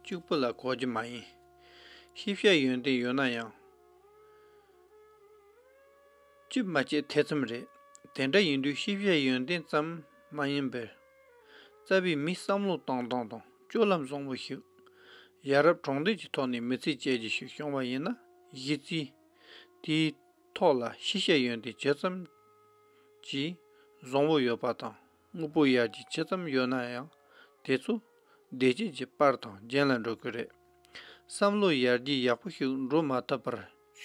གཅིག་པུ་ལ་གོ་རྒྱུ་མ་ཡིན། ཤེས་བྱའི་ཡོན་ཏན་ཡོད་ན་ཡང་། ཅིབ་མ་བྱེད་ཐེ་ཚོམ་རེད། དེ་འདྲ་ཡིན་དུས་ཤེས་བྱའི་ཡོན་ཏན་ཙམ་མ་ཡིན་པར། རྩ་བའི་མིའི་བསམ་བློ་གཏོང་སྟངས་དང་སྤྱོད་ལམ་བཟང་པོ་ཞིག་ཡ་རབས་གྲོང་སྡེ་གྱི་ཐོག་ནས་མི་ཚེ་སྐྱེལ་རྒྱུ་ཞིག་བྱུང་བ་ཡིན་ན། གཞི་རྩའི་དེའི་ཐོག་ལ་ཤེས་བྱའི་ཡོན་ཏན་ཇི་ཙམ་གྱིས་བཟང་པོ་ཡོད་པ་དང་། དངོས་པོ་ཡར་རྒྱས་ཇི་ཙམ་ཡོད་ན་ཡང་དེ་ཚོ་བདེ་སྐྱིད་ཀྱི་པར་དང་རྒྱན་ལ་འགྲོ་གི་རེད། བསམ་བློ་ཡར་རྒྱས་ཡག་པོ་ཞིག་འགྲོ་མ་ཐུབ་པར་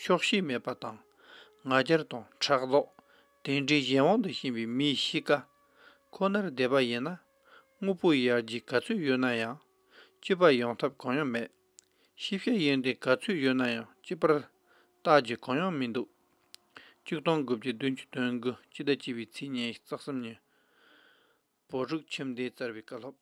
ཆོག་ཤེས་མེད་པ་དང་། ང་རྒྱལ་དང་ཕྲག་དོག་དེ་འདྲའི་གཞན་དབང་དུ་ཕྱིན་པའི་མིའི་གཤིས་ཀ་ཁོ་ནར་བསྡད་པ་ཡིན་ན། དངོས་པོ་ཡར་རྒྱས་ག་ཚོད་ཡོད་ན་ཡང་སྐྱིད་པ་ཡོང་ཐབས་གང་ཡང་མེད། ཤེས་བྱའི་ཡོན་ཏན་ག་ཚོད་ཡོད་ན་ཡང་སྐྱིད་པར་བལྟ་རྒྱུ་གང་ཡང་མི་འདུག་གཅིག་སྟོང་དགུ་བརྒྱ་བདུན་ཅུ་དོན་དགུ་སྤྱི་ཟླ་བཅུ་པའི་ཚེས་ཉི་ཤུ་རྩ་གསུམ་ཉིན། བོད་ཕྲུག་ཁྱིམ་སྡེས་བསྩལ་བའི་བཀའ་སློབ།